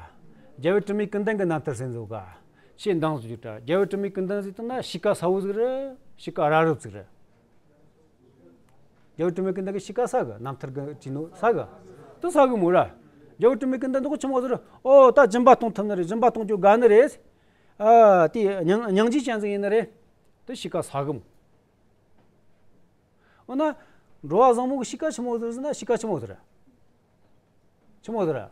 རྒྱལ་བུ་དྲི་མེད་ཀུན་ལྡན་གི་རྣམ་ཐར་ཟེར་ནི་ཟིག་ཡོད་ག། ཆེས་འདང་ཟིག་ཡོད་དྲ། རྒྱལ་བུ་དྲི་མེད་ཀུན་ལྡན་ཟེར་བཏང་ན་གཤིས་ཀ་གསལ་བོ་ཟིག་རེད། གཤིས་ཀ་རབ་རིབ་ཟིག་རེད། རྒྱལ་བུ་དྲི་མེད་ཀུན་ལྡན་གི་གཤིས་ཀ་གསལ་གི། རྣམ་ཐར་གི་བྲིས་ནོ་གསལ་གི། དེ་གསལ་གི་མོ་ར། རྒྱལ་བུ་དྲི་མེད་ཀུན་ལྡན་དེ་གོ་ཆི་མོ་ཟིག་རེད། ཨོ་ད་སྦྱིན་པ་གཏོང་ཐུབ་ནི་རེད། སྦྱིན་པ་གཏོང་རྒྱུ་དགའ་ནི་རེད། ཨ། དེ་སྙིང་སྙིང་རྗེ་ཅན་ཟིག་ཡིན་ནི་རེད། དེ་གཤིས་ཀ་གསལ་གི་མོ། འོ་ན། འགྲོ་བ་བཟང་མོ་གི་གཤིས་ཀ་ཆི་མོ་ཟིག་ཟེར་ན། གཤིས་ཀ་ཆི་མོ་ཟིག་རེད། ཆི་མོ་ཟིག་རེད།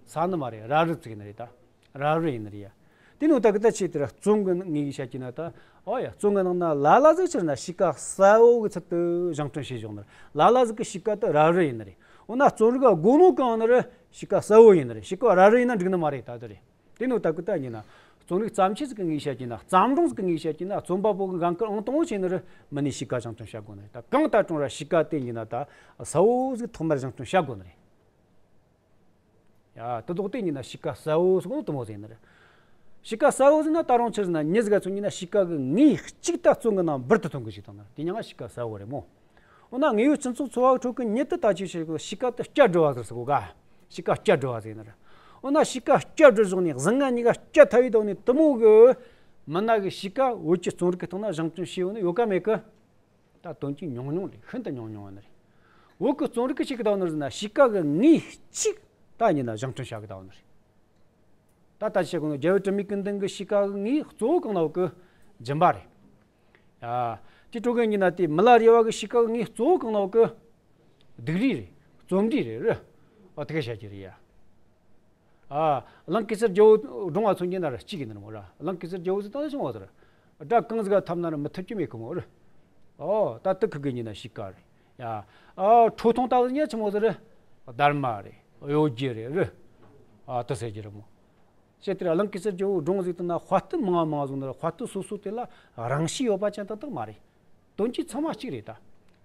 གསལ་ནི་མ་རེད། རབ་རིབ་ཟིག་ཡིན་ནི་རེད་ད། རབ་རིབ་ཡིན་ནི་རེད་ཡ། དེ་ནོ་ད་གི་ད་ཆེ་དེ་ར་རྩོམ་གི་ངོས་ཀྱིས་བཤད་ཀྱི་ན་ད། ཨོ་ཡ། རྩོམ་གི་ནང་ན་ལ་ལ་ཟིག་ཆི་རེད་ན་གཤིས་ཀ་གསལ་བོ་གི་ཚུལ་དུ་བཞེངས་སྐྲུན་བྱས་བཞག་ནི་རེད། ལ་ལ་ཟིག་གི་གཤིས་ཀ་དེ་རབ་རིབ་ཡིན་ནི་རེད། འོ་ན་རྩོམ་རིག་ག་དགོས་ནོ་གང་ནི་རེད། གཤིས་ཀ་གསལ་བོ་ཡིན་ནི་རེད། གཤིས་ཀ་རབ་རིབ་ཡིན་ན་འགྲིག་ནི་མ་རེད་ད། དེ་རེད། དེ་ནོ་ད་གི་ད་ཡིན་ན། རྩོམ་རིག་བརྩམས་ཆོས་ཟིག་གི་ངོས་བཤད་ཀྱི་ན། བརྩམས་སྒྲུང་ཟིག་གི་ངོས་བཤད་ཀྱི་ན། རྩོམ་པ་པོ་གི་འགན་ཁུར་ཨང་དང་པོ་བྱས་ནི་རེད། མི་སྣའི་གཤིས་ཀ་བྱང་སྟོན་བྱ་དགོས་ནི་རེད་ད། གང་ལྟར་ཀྲུང་ར་གཤིས་ཀ་དེ་ཡིན་ན་ད་གསལ་བོ་ཟིག་ཐོག་མར་བྱང་སྟོན་བྱ་དགོས་ནི་རེད། ཡ། དེ་ལྡོག་དེ་ཡིན་ན་གཤིས་ཀ་གསལ་བོ་ཟེར་གོ་ནོ་དེ་མོ་ཟིག་ཡིན་ནི་རེད། གཤིས་ཀ་གསལ་བོ་ཟེར་ན་ད་རུང་ཆི་ཟེར་ན་མྱི་ཟིག་ག་མཚོན་གྱི་ན་གཤིས་ཀ་གི་ངོས་གཅིག་ད་རྩོམ་གི་ནང་འབུར་དུ་ཐོན་གི་ཞིག་དང་ན། དེ་མྱིང་ང་གཤིས་ཀ་གསལ་བོ་རེད་མོ། འོ་ན་དངོས་ཡོད་སྤྱི་ཚོགས་འཚོ་བ་ཁྲོད་ཀྱི་མྱི་དེ་ད་ཅིག་བྱེད་གི། གཤིས་ཀ་དེ་སྐྱ་སྒྲིལ་བ་ཟེར་ཟེར་གོ་ག། གཤིས་ཀ་སྐྱ་སྒྲིལ་བ་ཟེར་ནི་རེད། འོ་ན་གཤིས་ཀ་སྐྱ་སྒྲིལ་བཞག་ནས་བཟང་ངན་གཉིས་ཀ་སྐྱ་ཐལ་བའི་ཐོག་ནས་དེ་མོ་གི་མི་སྣ་གི་གཤིས་ཀ་བོད་ཀྱི་རྩོམ་རིག་གི་སྟེང་ན་བཞེངས་སྐྲུན་བྱས་ཡོད་ནི་ཡོད་ག་མེད་གི། ད་དོན་གྱིས་ཉུང་ཉུང་རེད། ཤིན་ཏུ་ཉུང་ཉུང་ཡིན་ནི་རེད། བོད་ཀྱི་རྩོམ་རིག་གི་ཆེད་ཀྱི་ད་བ་ནི་རེད་ན་གཤིས་ཀ་གི་ངོས་གཅིག་ད་ཡིན་ན་བཞེངས་སྐྲུན་བྱ་གི་ད་བ་ནི་རེད། ད་ད་ཆ་གོ་ནོ་རྒྱལ་བུ་དྲི་མེད་ཀུན་ལྡན་གྱི་གཤིས་ཀ་གི་ངོས་གཙོ་བོ་གང་ན་བོད་ཀྱི་སྦྱིན་པ་རེད། ཡ། དེ་སྤྲོ་གི་ཡིན་ན་དེ་མི་ལ་རས་པ་གི་གཤིས་ཀ་གི་ངོས་གཙོ་བོ་གང་ན་བོད་ཀྱི་སྡིག་རུས་རེད། རྩོམ་རིག་རེད་རེད། ཨ། དེ་ག་བྱ་རྒྱུ་རེད་ཡ། ཨ། གླིང་གེ་སར་རྒྱལ་པོ་བཀྲོངས་པ་མཚོན་གྱི་ན་ར་གཅིག་ཡིན་ནི་མོ་ར། གླིང་གེ་སར་རྒྱལ་པོ་ཟེར་ད་ཆི་མོ་ཟེར། དགྲ་གང་ཟིག་ག་འཐབ་ན་ར་མི་ཐུབ་རྒྱུ་མེད་གི་མོ་ར། ཨོ། ད་དེ་ཁུ་གི་ཡིན་ན་གཤིས་ཀ་རེད་ཡ། ཨ། ཁྲོ་ཐུང་ད་ཟིག་ཉ་ཆི་མོ་ཟེར། སྡར་མ་རེད། གཡོ་སྒྱུ་རེད་ར། ཨ། དེ་ཟེར་རྒྱུ་རེད་མོ། ཞེས་དེར་གླིང་གེ་སར་རྒྱལ་པོ་བཀྲོངས་ཟིག་དུ་ན་དཔའ་རྟུལ་མང་ང་མང་ང་ཟུག་ན་ར། དཔའ་རྟུལ་སོ་སོ་དེ་ལ་རང་གཤིས་ཡོད་པ་ཅན་ཏག་ཏག་མ་རེད། དོན་གྱིས་ཚང་མ་གཅིག་རེད་ད།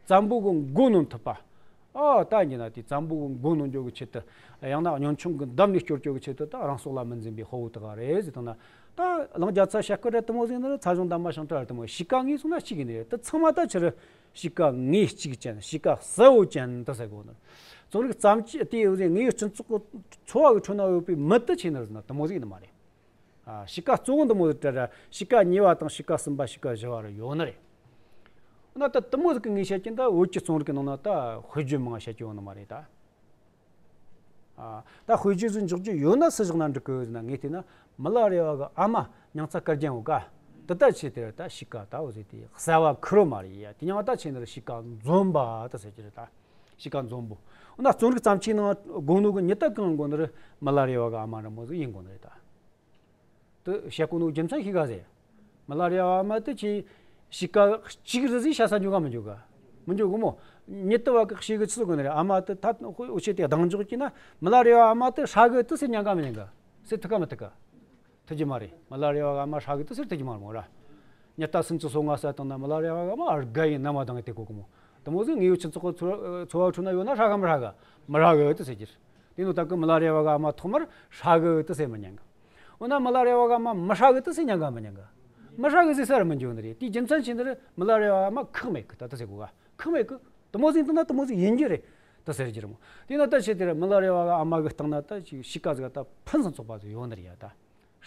བཙན་པོ་གི་མགོ་གནོན་ཐུབ་པ། ཨ། ད་ཡིན་ན་དེ་བཙན་པོ་གི་མགོ་གནོན་རྒྱུ་གི་ཆེད་དུ། ཡང་ན་གཉོམ་ཆུང་གི་འདམ་ནས་སྐྱོར་རྒྱུ་གི་ཆེད་དུ་ད་རང་སྲོག་ལ་མི་འཛེམ་པའི་དཔའ་བོ་དག་རེད་ཟེར་དང་ན། ད་གླིང་རྒྱལ་ཚབ་ཞྭ་སྐུད་ར་དེ་མོ་ཟིག་ནི་ར། ཚ་གཞོང་འདབ་མ་ཤིང་བྲག་ར་དེ་མོ་གཤིས་ཀ་ངོས་སོང་ན་གཅིག་ཡིན་ནི་རེད། དེ་ཚང་མ་ད་ཆི་རེད། དཔྱིད་ཀ་ངོས་གཅིག་ཅན། དཔྱིད་ཀ་གསལ་བོ་ཅན་དུ་ཟེར་གོ་ནི། རྩོམ་རིག་བརྩམས་ཆོས་དེ་ཡོད་ཟེར། དངོས་ཡོད་སྤྱི་ཚོགས་ཀྱི་འཚོ་བ་གི་ཁྲོད་ན་ཡོད་པའི་མི་དེ་ཆེ་ནི་རེད་ན་དེ་མོ་ཟིག་ཡིན་ནི་མ་རེད། ཨ། དཔྱིད་ཀ་གཙོ་བོ་འདི་མོ་ཟིག་རེད་ར། དཔྱིད་ཀ་གཉིས་པ་དང་དཔྱིད་ཀ་གསུམ་པ་དཔྱིད་ཀ་བཞི་བ་རུ་ཡོད་ནི་རེད། འོ་ན་ད་དེ་མོ་ཟིག་གི་ངོས་བཤད་ཀྱིན་ད་བོད་ཀྱི་རྩོམ་རིག་གི་ནང་ན་ད་དཔེ་བརྗོད་མང་བ་བཤད་ཀྱི་ཡོད་ནི་མ་རེད་ད། ཨ། ད་དཔེ་བརྗོད་ཟིག་འཇོག་རྒྱུ་ཡོད་ན་སུ་བཞག་ན་འགྲིག་གི་ཟེར་ན། ངས་བལྟས་ན་མི་ལ་རས་པ་གི་ཨ་མ་མྱང་ཚ་དཀར་རྒྱན་འོ་ག། དེ་ད་ཆེ་དེར་ད་དཔྱིད་ཀ་ད་འོ་ཟེར་དེ་གསལ་བ་ཁེར་རོ་མ་རེད་ཡ། དེ་མྱང་ད་ཆེ་ནི་རེད། དཔྱིད་ཀ་འཛོམས་པ་ད་ཟེར་གྱི་རེད་ད། དཔྱིད་ཀ་འཛོམས་པོ། འོ་ན་རྩོམ་རིག་བརྩམས་ཆོས་ནང་དགོས་ནོ་གི་མྱི་ད་གང་དགོས་ནི་རེད། མི་ལ་རས་པ་གི་ཨ་མ་འདྲ་མོ་ཟིག་ཡིན་དགོས་ནི་རེད་ད། དེ་བཤད་གོ་ནོ་རྒྱུ་མཚན་ཤེས་ག་ཟེར། མི་ལ་རས་པ་ཨ་མ་དེ་ཆེ་དཔྱིད་ཀ་གཅིག་རེ་ཟིག་ཤ་ཟ་འཇོག་ག་མི་འཇོག་ག་མི་འཇོག་གི་མོ། མྱི་དེ་བ་གི་ཤེས་གི་ཆི་གོ་ནི་རེད། ཨ་མ་དེ་ད་འོ་ཆེ་དེ་གདངས་འཇོག་གི་ན། མི་ལ་རས་པ་ཨ་མ་དེ་ཧྲ་གི་དེ་ཟེར་ཉན་ག་མི་ཉན་ག་ཟེར་ཐུབ་ག་མི་ཐུབ་ག་ཐུབ་ཀྱི་མ་རེད། མི་ལ་རས་པ་གི་ཨ་མ་ཧྲ་གི་དེ་ཟེར་ཐུབ་ཀྱི་མ་རེད་མོ་ར། མྱི་ད་སུམ་ཅུ་སོ་ལྔ་ཟ་བཏང་ན་མི་ལ་རས་པ་གི་ཨ་མ་དགའ་ཡི་ན་མ་དང་དེ་གོ་གི་མོ། དེ་མོ་ཟིག་དངོས་ཡོད་སྤྱི་ཚོགས་ཀྱི་འཚོ་འཚོ་བ་ཁྲོད་ན་ཡོད་ན་ཧྲ་ག་མི་ཧྲ་ག་མི་ཧྲ་གི་དེ་ཟེར་གྱི་རེད། དེ་ནོ་ད་གི་མི་ལ་རས་པ་གི་ཨ་མ་ཐོག་མར་ཧྲ་གི་དེ་ཟེར་མི་ཉན་གི་འོ་ན་མི་ལ་རས་པ་གི་ཨ་མ་མི་ཧྲ་གི་དེ་ཟེར་ཉན་ག་མི་ཉན་ག་མི་ཧྲ་གི་ཟེར་ས་ར་མི་འཇོག་ནི་རེད། དེའི་རྒྱུ་མཚན་ཆེ་ནི་རེད། མི་ལ་རས་པ་གི་ཨ་མ་ཁག་མེད་གི་ད་དེ་ཟེར་གོ་ག་ཁག་མེད་གི་དེ་མོ་ཟིག་འདུག་ན་དེ་མོ་ཟིག་ཡིན་རྒྱུ་རེད། དེ་ཟེར་རྒྱུ་རེད་མོ། དེ་ན་ད་ཆེ་དེ་ར་མི་ལ་རས་པ་གི་ཨ་མ་གི་སྟེང་ན་ད་ཅིག་དཔྱིད་ཀ་ཟིག་ད་ཕུན་སུམ་ཚོགས་པ་ཟིག་ཡོད་ནི་རེད་ཡ་ད།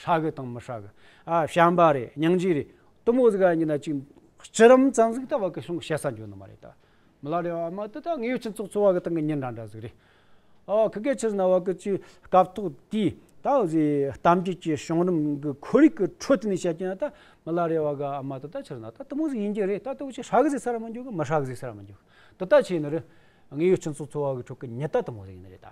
ཧྲ་གི་དང་མི་ཧྲ་གི། ཨ། བྱམས་པ་རེད། སྙིང་རྗེ་རེད། དེ་མོ་ཟིག་ག་ཡིན་ན་ཅིག་སྤྱི་རིམ་ཙམ་ཟིག་ད་བ་གི་གཞུང་བཤད་ས་འཇོག་ནི་མ་རེད་ད། མི་ལ་རས་པ་ཨ་མ་དེ་ད་དངོས་ཡོད་སྤྱི་ཚོགས་འཚོ་བ་གི་སྟེང་གི་མྱི་འདྲ་འདྲ་ཟིག་རེད། ཨ། ཁི་གེ་ཆི་ཟེར་ན་བ་གི་ཅིག་སྐབས་ཐོག་དེའི་ད་འོ་ཟིག་གཏམ་རྒྱུད་ཀྱི་བྱུང་རིམ་གི་ཁོར་ཡུག་གི་ཁྲོད་དུ་ནས་བཤད་ཀྱི་ན་ད་མི་ལ་རས་པ་གི་ཨ་མ་དེ་ད་ཆི་ཟེར་ན་ད་དེ་མོ་ཟིག་ཡིན་རྒྱུ་རེད། ད་དེ་བ་ཅིག་ཧྲ་གི་ཟེར་ས་ར་མི་འཇོག་གི་མི་ཧྲ་གི་ཟེར་ས་ར་མི་འཇོག་གི་དེ་ད་ཆེ་ནི་རེད། དངོས་ཡོད་སྤྱི་ཚོགས་འཚོ་བ་གི་ཁྲོད་གི་མྱི་ད་དེ་མོ་ཟིག་ཡིན་ནི་རེད་ད།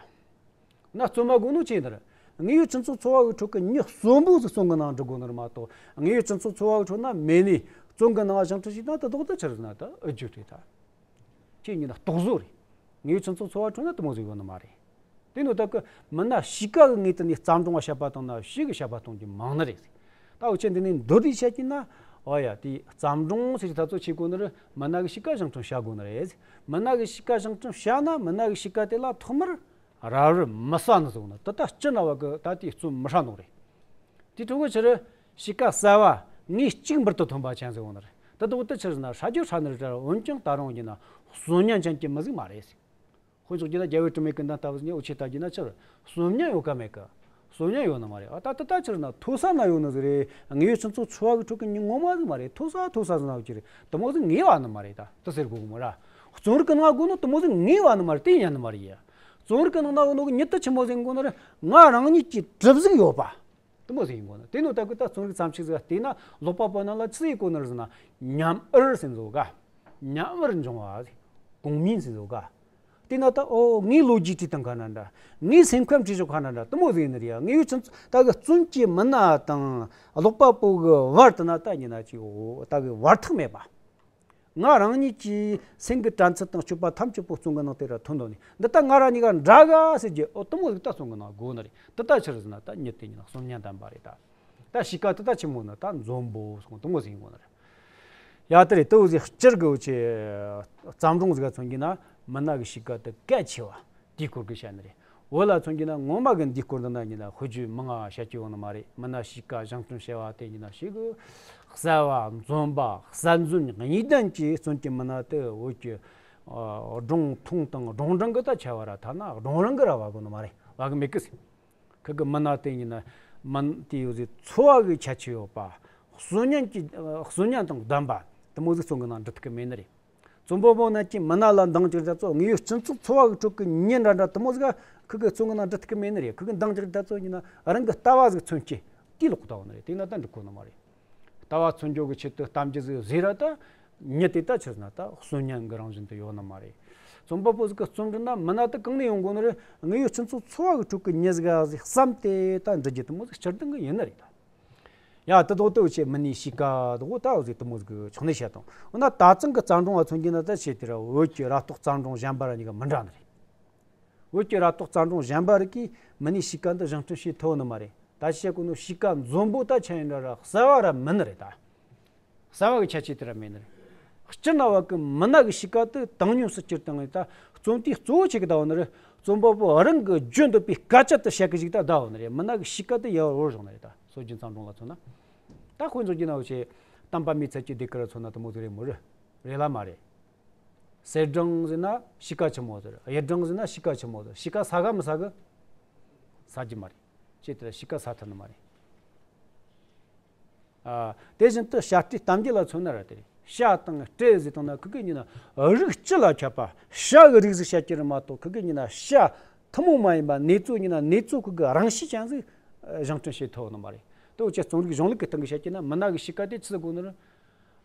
ན་རྩོམ་པ་དགོས་ནོ་ཆེ་འདིར། དངོས་ཡོད་སྤྱི་ཚོགས་འཚོ་བ་གི་ཁྲོད་ཀྱི་མྱི་གསོན་པོ་ཟིག་རྩོམ་གི་ནང་འབྲི་དགོས་ནི་རེད་མ་གཏོགས། དངོས་ཡོད་སྤྱི་ཚོགས་འཚོ་བ་གི་ཁྲོད་ན་མེད་ནས་རྩོམ་གི་ནང་བཞེངས་སྐྲུན་བྱས་ན་ད་དོག་ད་ཆི་རེད་ཟེར་ན་ད་ཨུ་རྒྱུ་རེད་ད། ཁྱེད་ཉིད་ན་རྟོག་བཟོ་རེད། དངོས་ཡོད་སྤྱི་ཚོགས་འཚོ་བ་ཁྲོད་ན་དེ་མོ་ཟིག་ཡོད་ནི་མ་རེད། དེ་ནོ་ད་གི་མི་སྣ་གཤིས་ཀ་གི་ངོས་དེ་ནས་བརྩམས་སྒྲུང་བ་བཤད་པ་དང་ན་ཕྱི་གི་བཤད་པ་གཏོང་རྒྱུ་མང་ནི་རེད། ད་འུ་ཆེ་འདི་ནས་མདོར་བསྡུས་བཤད་ཀྱིན་ན། ཨོ་ཡ། དེ་བརྩམས་སྒྲུང་ཟེར་གྱི་ད་ཚོ་ཆེ་གོ་ནི་རེད། མི་སྣ་གི་གཤིས་ཀ་བཞེངས་སྐྲུན་བྱ་དགོས་ནི་རེད། མི་སྣ་གི་གཤིས་ཀ་བཞེངས་སྐྲུན་བྱ་ན་མི་སྣ་གི་གཤིས་ཀ་དེ་ལ་ཐོག་མར་རབ་རིབ་མི་གསལ་ནི་ཟེར་བ་ནི་ད་ལྟ་སྤྱི་ན་བ་གི་ད་དེ་རྩོམ་མི་ཧྲ་ནོ་རེད། དེ་ཕྲུ་གུ་ཆི་རེད། གཤིས་ཀ་གསལ་བ་ངེས་གཅིག་འབུར་དུ་ཐོན་པ་ཅན་ཟེར་བ་ནི་རེད། ད་དོག་ད་ཆི་རེད་ན་ཧྲ་རྒྱུ་ཧྲ་ནི་རེད། འོན་ཀྱང་ད་རུང་ཡིན་ན་གསོན་ཉམས་ཅན་གྱི་མི་ཟིག་མ་རེད། དཔེ་འཇོག་རྒྱུ་ན་རྒྱལ་བའི་དྲི་མེད་ཀུན་ལྡན་ལྟ་བུ་ཟིག་ནི་འུ་ཆེ་ལྟ་རྒྱུ་ན་ཆི་རེད། གསོན་ཉམས་ཡོད་ག་མེད་ག་གསོན་ཉམས་ཡོད་ནི་མ་རེད། ཨ་ད་ད་ད་ཆི་རེད་ན་མཐོ་ས་ན་ཡོད་ནི་ཟིག་རེད། དངོས་ཡོད་སྤྱི་ཚོགས་འཚོ་བ་གི་ཁྲོད་ཀྱི་མྱི་ངོ་མ་ཟིག་མ་རེད། མཐོ་ས་མཐོ་ས་ཟིག་ན་ཡོད་ཀྱི་རེད། དེ་མོ་ཟིག་ངེས་བ་ནི་མ་རེད། ད་དེ་ཟེར་དགོས་གི་མོ་ར། རྩོམ་རིག་གི་ནང་དགོས་ནོ་དེ་མོ་ཟིག་ངེས་བ་ནི་མ་རེད། དེ་ཡིན་ནི་མ་རེད་ཡ། རྩོམ་རིག་གི་ནང་ན་ཡོད་ནོ་གི་མྱི་དེ་ཆི་མོ་ཟིག་དགོས་ནི་རེད། ང་རང་ཉིད་ཀྱི་གྲུབ་གཟུགས་ཡོད་པ། དེ་མོ་ཟིག་ཡིན་དགོས་ན། དེ་ནོ་ད་གི་ད་རྩོམ་རིག་བརྩམས་ཆོས་ཟིག་བལྟས་ན་ཀློག་པ་པོ་རྣམས་ལ་ཆི་ཟིག་གོ་ནི་རེད་ཟེར་ན། ཉམས་འུར་ཟེར་ཟོ་ག་ཉམས་འུར་འབྱུང་བ་ཟིག་གོང་མིན་ཟེར་ཟོ་ག་དེ་ན་ད་ཨོ་ངའི་ལོ་རྒྱུས་བྲིས་སྟངས་ཁ་ན་འདྲ། ངའི་སེམས་ཁམས་བྲིས་ཕྱོགས་ཁ་ན་འདྲ། དེ་མོ་ཟིག་ཡིན་ནི་རེད་ཡ། ངས་ཡོད་ཚན་ད་གི་རྩོམ་གྱི་མི་སྣ་དང་ཀློག་པ་པོ་གི་བར་དུ་ན་ད་ཡིན་ན་ཅིག་ཨོ་ད་གི་བར་ཐག་མེད་པ། ང་རང་ཉིད་ཀྱི་སེམས་ཀྱི་དྲན་ཚུལ་དང་སྤྱོད་པ་ཐམས་ཅད་པོ་རྩོམ་གྱི་ནང་དེ་ར་ཐོན་འདུག་ནས། འདི་ལྟ་ང་རང་གཉིས་ཀ་འདྲ་ག་ཟེར་རྒྱུ་ཨོ་དེ་མོ་ཟིག་ད་རྩོམ་གྱི་ནང་དགོས་ནི་རེད། འདི་ལྟ་ཆི་རེད་ཟེར་ན་ད་མྱི་དེ་ཉིད་ལ་གསོན་ཉམས་ལྡན་པ་རེད་ད། ད་གཤིས་ཀ་དེ་ད་ཆི་མོ་ན་ད་འཛོམས་པོ་སོང་དེ་མོ་ཟིག་ཡིན་དགོས་ནི་རེད། ཡ་དེ་རེད། དེ་བོ་ཟིག་སྤྱིར་གི་འུ་ཆེ་བརྩམས་སྒྲུང་ཟིག་ག་མཚོན་གྱི་ན་མི་སྣ་གི་གཤིས་ཀ་དེ་གལ་ཆེ་བ། དེའི་སྐོར་གྱི་བཤད་ནི་རེད། བོད་ལ་མཚོན་གྱི་ན་ངོ་མ་གི་འདིའི་སྐོར་འདི་ན་ཉིད་ན་དཔེ་བརྗོད་མང་ང་བཤད་ཀྱི་ཡོད་ནི་མ་རེད། མི་སྣ་གཤིས་ཀ་བཞེངས་སྐྲུན་བྱ་བ་དེ་ཉིད་ན་ཞིག་གི་གསལ་བ་འཛོམས་པ་གསལ་འཛོམས་གཉིས་ལྡན་གྱི་རྩོམ་གྱི་མི་སྣ་དེ་བོད་ཀྱི་ཨ་སྒྲུང་ཐུང་དང་སྒྲུང་རིང་གི་ད་ཆེ་བ་ར་ཐ་ན་སྒྲུང་རིང་གི་ར་བ་གོ་ནི་མ་རེད། བ་གི་མེད་གི་ཟེར། ཁི་གི་མི་སྣ་དེ་ཉིད་ན་མི་དེ་ཡོད་ཟེར་འཚོ་བ་གི་ཁྱད་ཆོས་ཡོད་པ། གསོན་ཉམས་ཀྱི་གསོན་ཉམས་དང་ལྡན་པ་དེ་མོ་ཟིག་རྩོམ་གི་ནང་འབྲི་ཐུབ་གི་མེད་ནི་རེད། རྩོམ་པ་པོ་རྣམས་ཀྱིས་མི་སྣ་ལ་འདང་རྒྱག་ད་ཚོ་དངོས་ཡོད་སྤྱི་ཚོགས་འཚོ་བ་གི་ཁྲོད་ཀྱི་མྱི་འདྲ་འདྲ་དེ་མོ་ཟིག་ཁི་གི་རྩོམ་གི་ནང་འབྲི་ཐུབ་གི་མེད་ནི་རེད། ཁི་གི་འདང་རྒྱག་ད་ཚོ་ཉིད་ན་རང་གི་ལྟ་བ་ཟིག་མཚོན་གྱི་དེ་ལོག་ལྟ་བ་ནི་རེད། དེ་ན་ད་འགྲིག་གོ་ནི་མ་རེད། ལྟ་བ་མཚོན་རྒྱུ་གི་ཆེད་དུ་གཏམ་རྒྱུད་ཟིག་ཟེར་ར་ད། མྱི་དེ་ད་ཆི་ཟེར་ན་ད་གསོན་ཉམས་ཀྱི་རང་བཞིན་དུ་ཡོད་ནི་མ་རེད། རྩོམ་པ་པོ་ཟིག་གི་རྩོམ་འབྲི་ན་མི་སྣ་དེ་གང་ནས་ཡོང་དགོས་ནི་རེད། དངོས་ཡོད་སྤྱི་ཚོགས་འཚོ་བ་གི་ཁྲོད་ཀྱི་མྱི་ཟིག་ག་ཟིག་བསམ་སྟེ་ད་འབྲི་རྒྱུ་དེ་མོ་ཟིག་སྤྱིར་བཏང་གི་ཡིན་ནི་རེད་ད། ཡ་དེ་དོག་དེ་བྱས་མི་སྣའི་གཤིས་ཀ་དོག་ད་འོ་ཟིག་དེ་མོ་ཟིག་གི་ཕྱོགས་ནས་བཤད་དང་། འོ་ན་ད་ཚང་གི་བརྩམས་སྒྲུང་བ་མཚོན་གྱི་ན་ད་ཆེ་དེ་ར་བོད་ཀྱི་རབ་རྟོག་བརྩམས་སྒྲུང་གཞན་པ་ར་གཉིས་ཀ་མི་འདྲ་ནི་རེད། བོད་ཀྱི་རབ་རྟོག་བརྩམས་སྒྲུང་གཞན་པ་རིགས་ཀྱིས་མི་སྣའི་གཤིས་ཀ་འདི་བཞེངས་སྐྲུན་བྱེད་ཐུབ་ནི་མ་རེད། ད་བཤད་གོ་ནོ་གཤིས་ཀ་འཛོམས་པོ་ད་ཆ་ཡིན་འདྲ་ར་གསལ་བ་ར་མིན་ནི་རེད་ད། གསལ་བ་གི་ཁྱད་ཆོས་དེ་ར་མེད་ནི་རེད། སྤྱིར་ན་བ་གི་མི་སྣ་གི་གཤིས་ཀ་དེ་བཏང་སྙོམས་སུ་གྱུར་བཏང་ངེ་ད་རྩོམ་དེའི་གཙོ་བོ་ཆེ་གི་ད་བ་ནི་རེད། རྩོམ་པ་པོ་རང་གི་བརྗོད་འདོད་པའི་སྐད་ཆ་དེ་བཤད་གི་ཞིག་ད་ད་བ་ནི་རེད། མི་སྣ་གི་གཤིས་ཀ་དེ་ཡལ་བར་བཞག་ནི་རེད། ད་སྲོལ་རྒྱུན་བརྩམས་སྒྲུང་ལ་མཚོན་ན། ད་དཔེ་འཇོག་རྒྱུ་ན་འུ་ཆེ་གཏམ་པ་མེ་ཚལ་གྱི་ཟློས་གར་མཚོན་ན་དེ་མོ་ཟིག་རེད་མོ་རེད། རེད་ལ་མ་རེད། གསེར་སྦྲང་ཟེར་ན་དཔྱིད་ཀ་ཆི་མོ་ཟེར། གཡུ་སྦྲང་ཟེར་ན་དཔྱིད་ཀ་ཆི་མོ་ཟེར། དཔྱིད་ཀ་ས་ག་མི་ས་གི། ས་རྒྱུ་མ་རེད། ཅེས་དེ་ལ་དཔྱིད་ཀ་ས་ཐུབ་ནི་མ་རེད། ཨ། དེ་བཞིན་དུ་བྱ་སྤྲེལ་གཏམ་རྒྱུད་ལ་མཚོན་ན་ར་དེ་རེད། བྱ་དང་སྤྲེལ་ཟེར་བཏང་ན་ཁི་གེ་ཉིན་ན་རིགས་སྤྱི་ལ་ཁྱབ་པ་བྱ་གི་རིགས་ཟིག་བཤད་ཀྱི་རེད་མ་གཏོགས། ཁི་གེ་ཉིན་ན་བྱ་ཐུན་མོང་མ་ཡིན་པ་ནེ་ཙོ་ཉིན་ན་ནེ་ཙོ་ཁི་གི་རང་གཤིས་ཅན་ཟིག་བཞེངས་སྐྲུན་བྱེད་ཐུབ་ནི་མ་རེད། དེ་འུ་ཅག་རྩོམ་རིག་གཞུང་ལུགས་ཀྱི་སྟེང་གི་བཤད་ཀྱི་ན་མི་སྣ་གི་གཤིས་ཀ་དེ་ཆི་ཟིག་དགོས་ནི་རེད།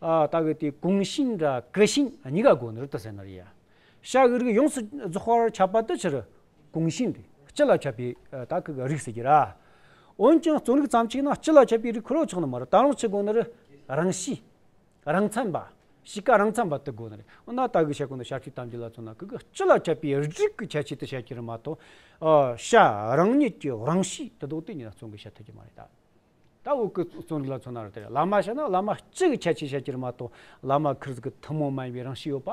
ཨ། ད་གི་དེ་གོང་བྱིན་ར་གུ་བྱིན་གཉིས་ཀ་དགོས་ནི་རེད་དུ་ཟེར་ནི་རེད་ཡ། བྱ་གི་རིགས་ཡོངས་སུ་རྫོགས་པར་ཁྱབ་པ་དེ་ཆི་རེད། གོང་བྱིན་རེད། སྤྱི་ལ་ཁྱབ་པའི་ཨ་ད་གི་རིགས་ཟེར་གྱི་ར། འོན་ཀྱང་རྩོམ་རིག་ཙམ་གཅིག་ན་སྤྱི་ལ་ཁྱབ་པའི་རིགས་ཁོ་རང་ཆགས་ནི་མ་རེད། ད་རུང་ཆི་དགོས་ནི་རེད། རང་གཤིས། རང་མཚན་པ། གཤིས་ཀ་རང་མཚན་པ་དེ་དགོས་ནི་རེད། འོ་ན་ད་གི་བཤད་གོ་ནི་བྱ་སྤྲེལ་གཏམ་རྒྱུད་ལ་མཚོན་ན་ཁི་གི་སྤྱི་ལ་ཁྱབ་པའི་རིགས་ཀྱི་ཁྱད་ཆོས་དེ་བཤད་ཀྱི་རེད་མ་གཏོགས། ཨ། བྱ་རང་ཉིད་ཀྱི་རང་གཤིས་དེ་དག་དེ་ཉིད་ལ་རྩོམ་གྱིས་བཤད་ཐུབ་ཀྱི་མ་རེད་ད། ད་འུ་གི་རྩོམ་རིག་ལ་མཚོན་ན་ར་དེ་རེད། བླ་མ་བཤད་ན་བླ་མ་སྤྱི་གི་ཁྱད་ཆོས་བཤད་ཀྱི་རེད་མ་གཏོགས། བླ་མ་ཁིར་ཟིག་གི་ཐུན་མོང་མ་ཡིན་པའི་རང་གཤིས་ཡོད་པ་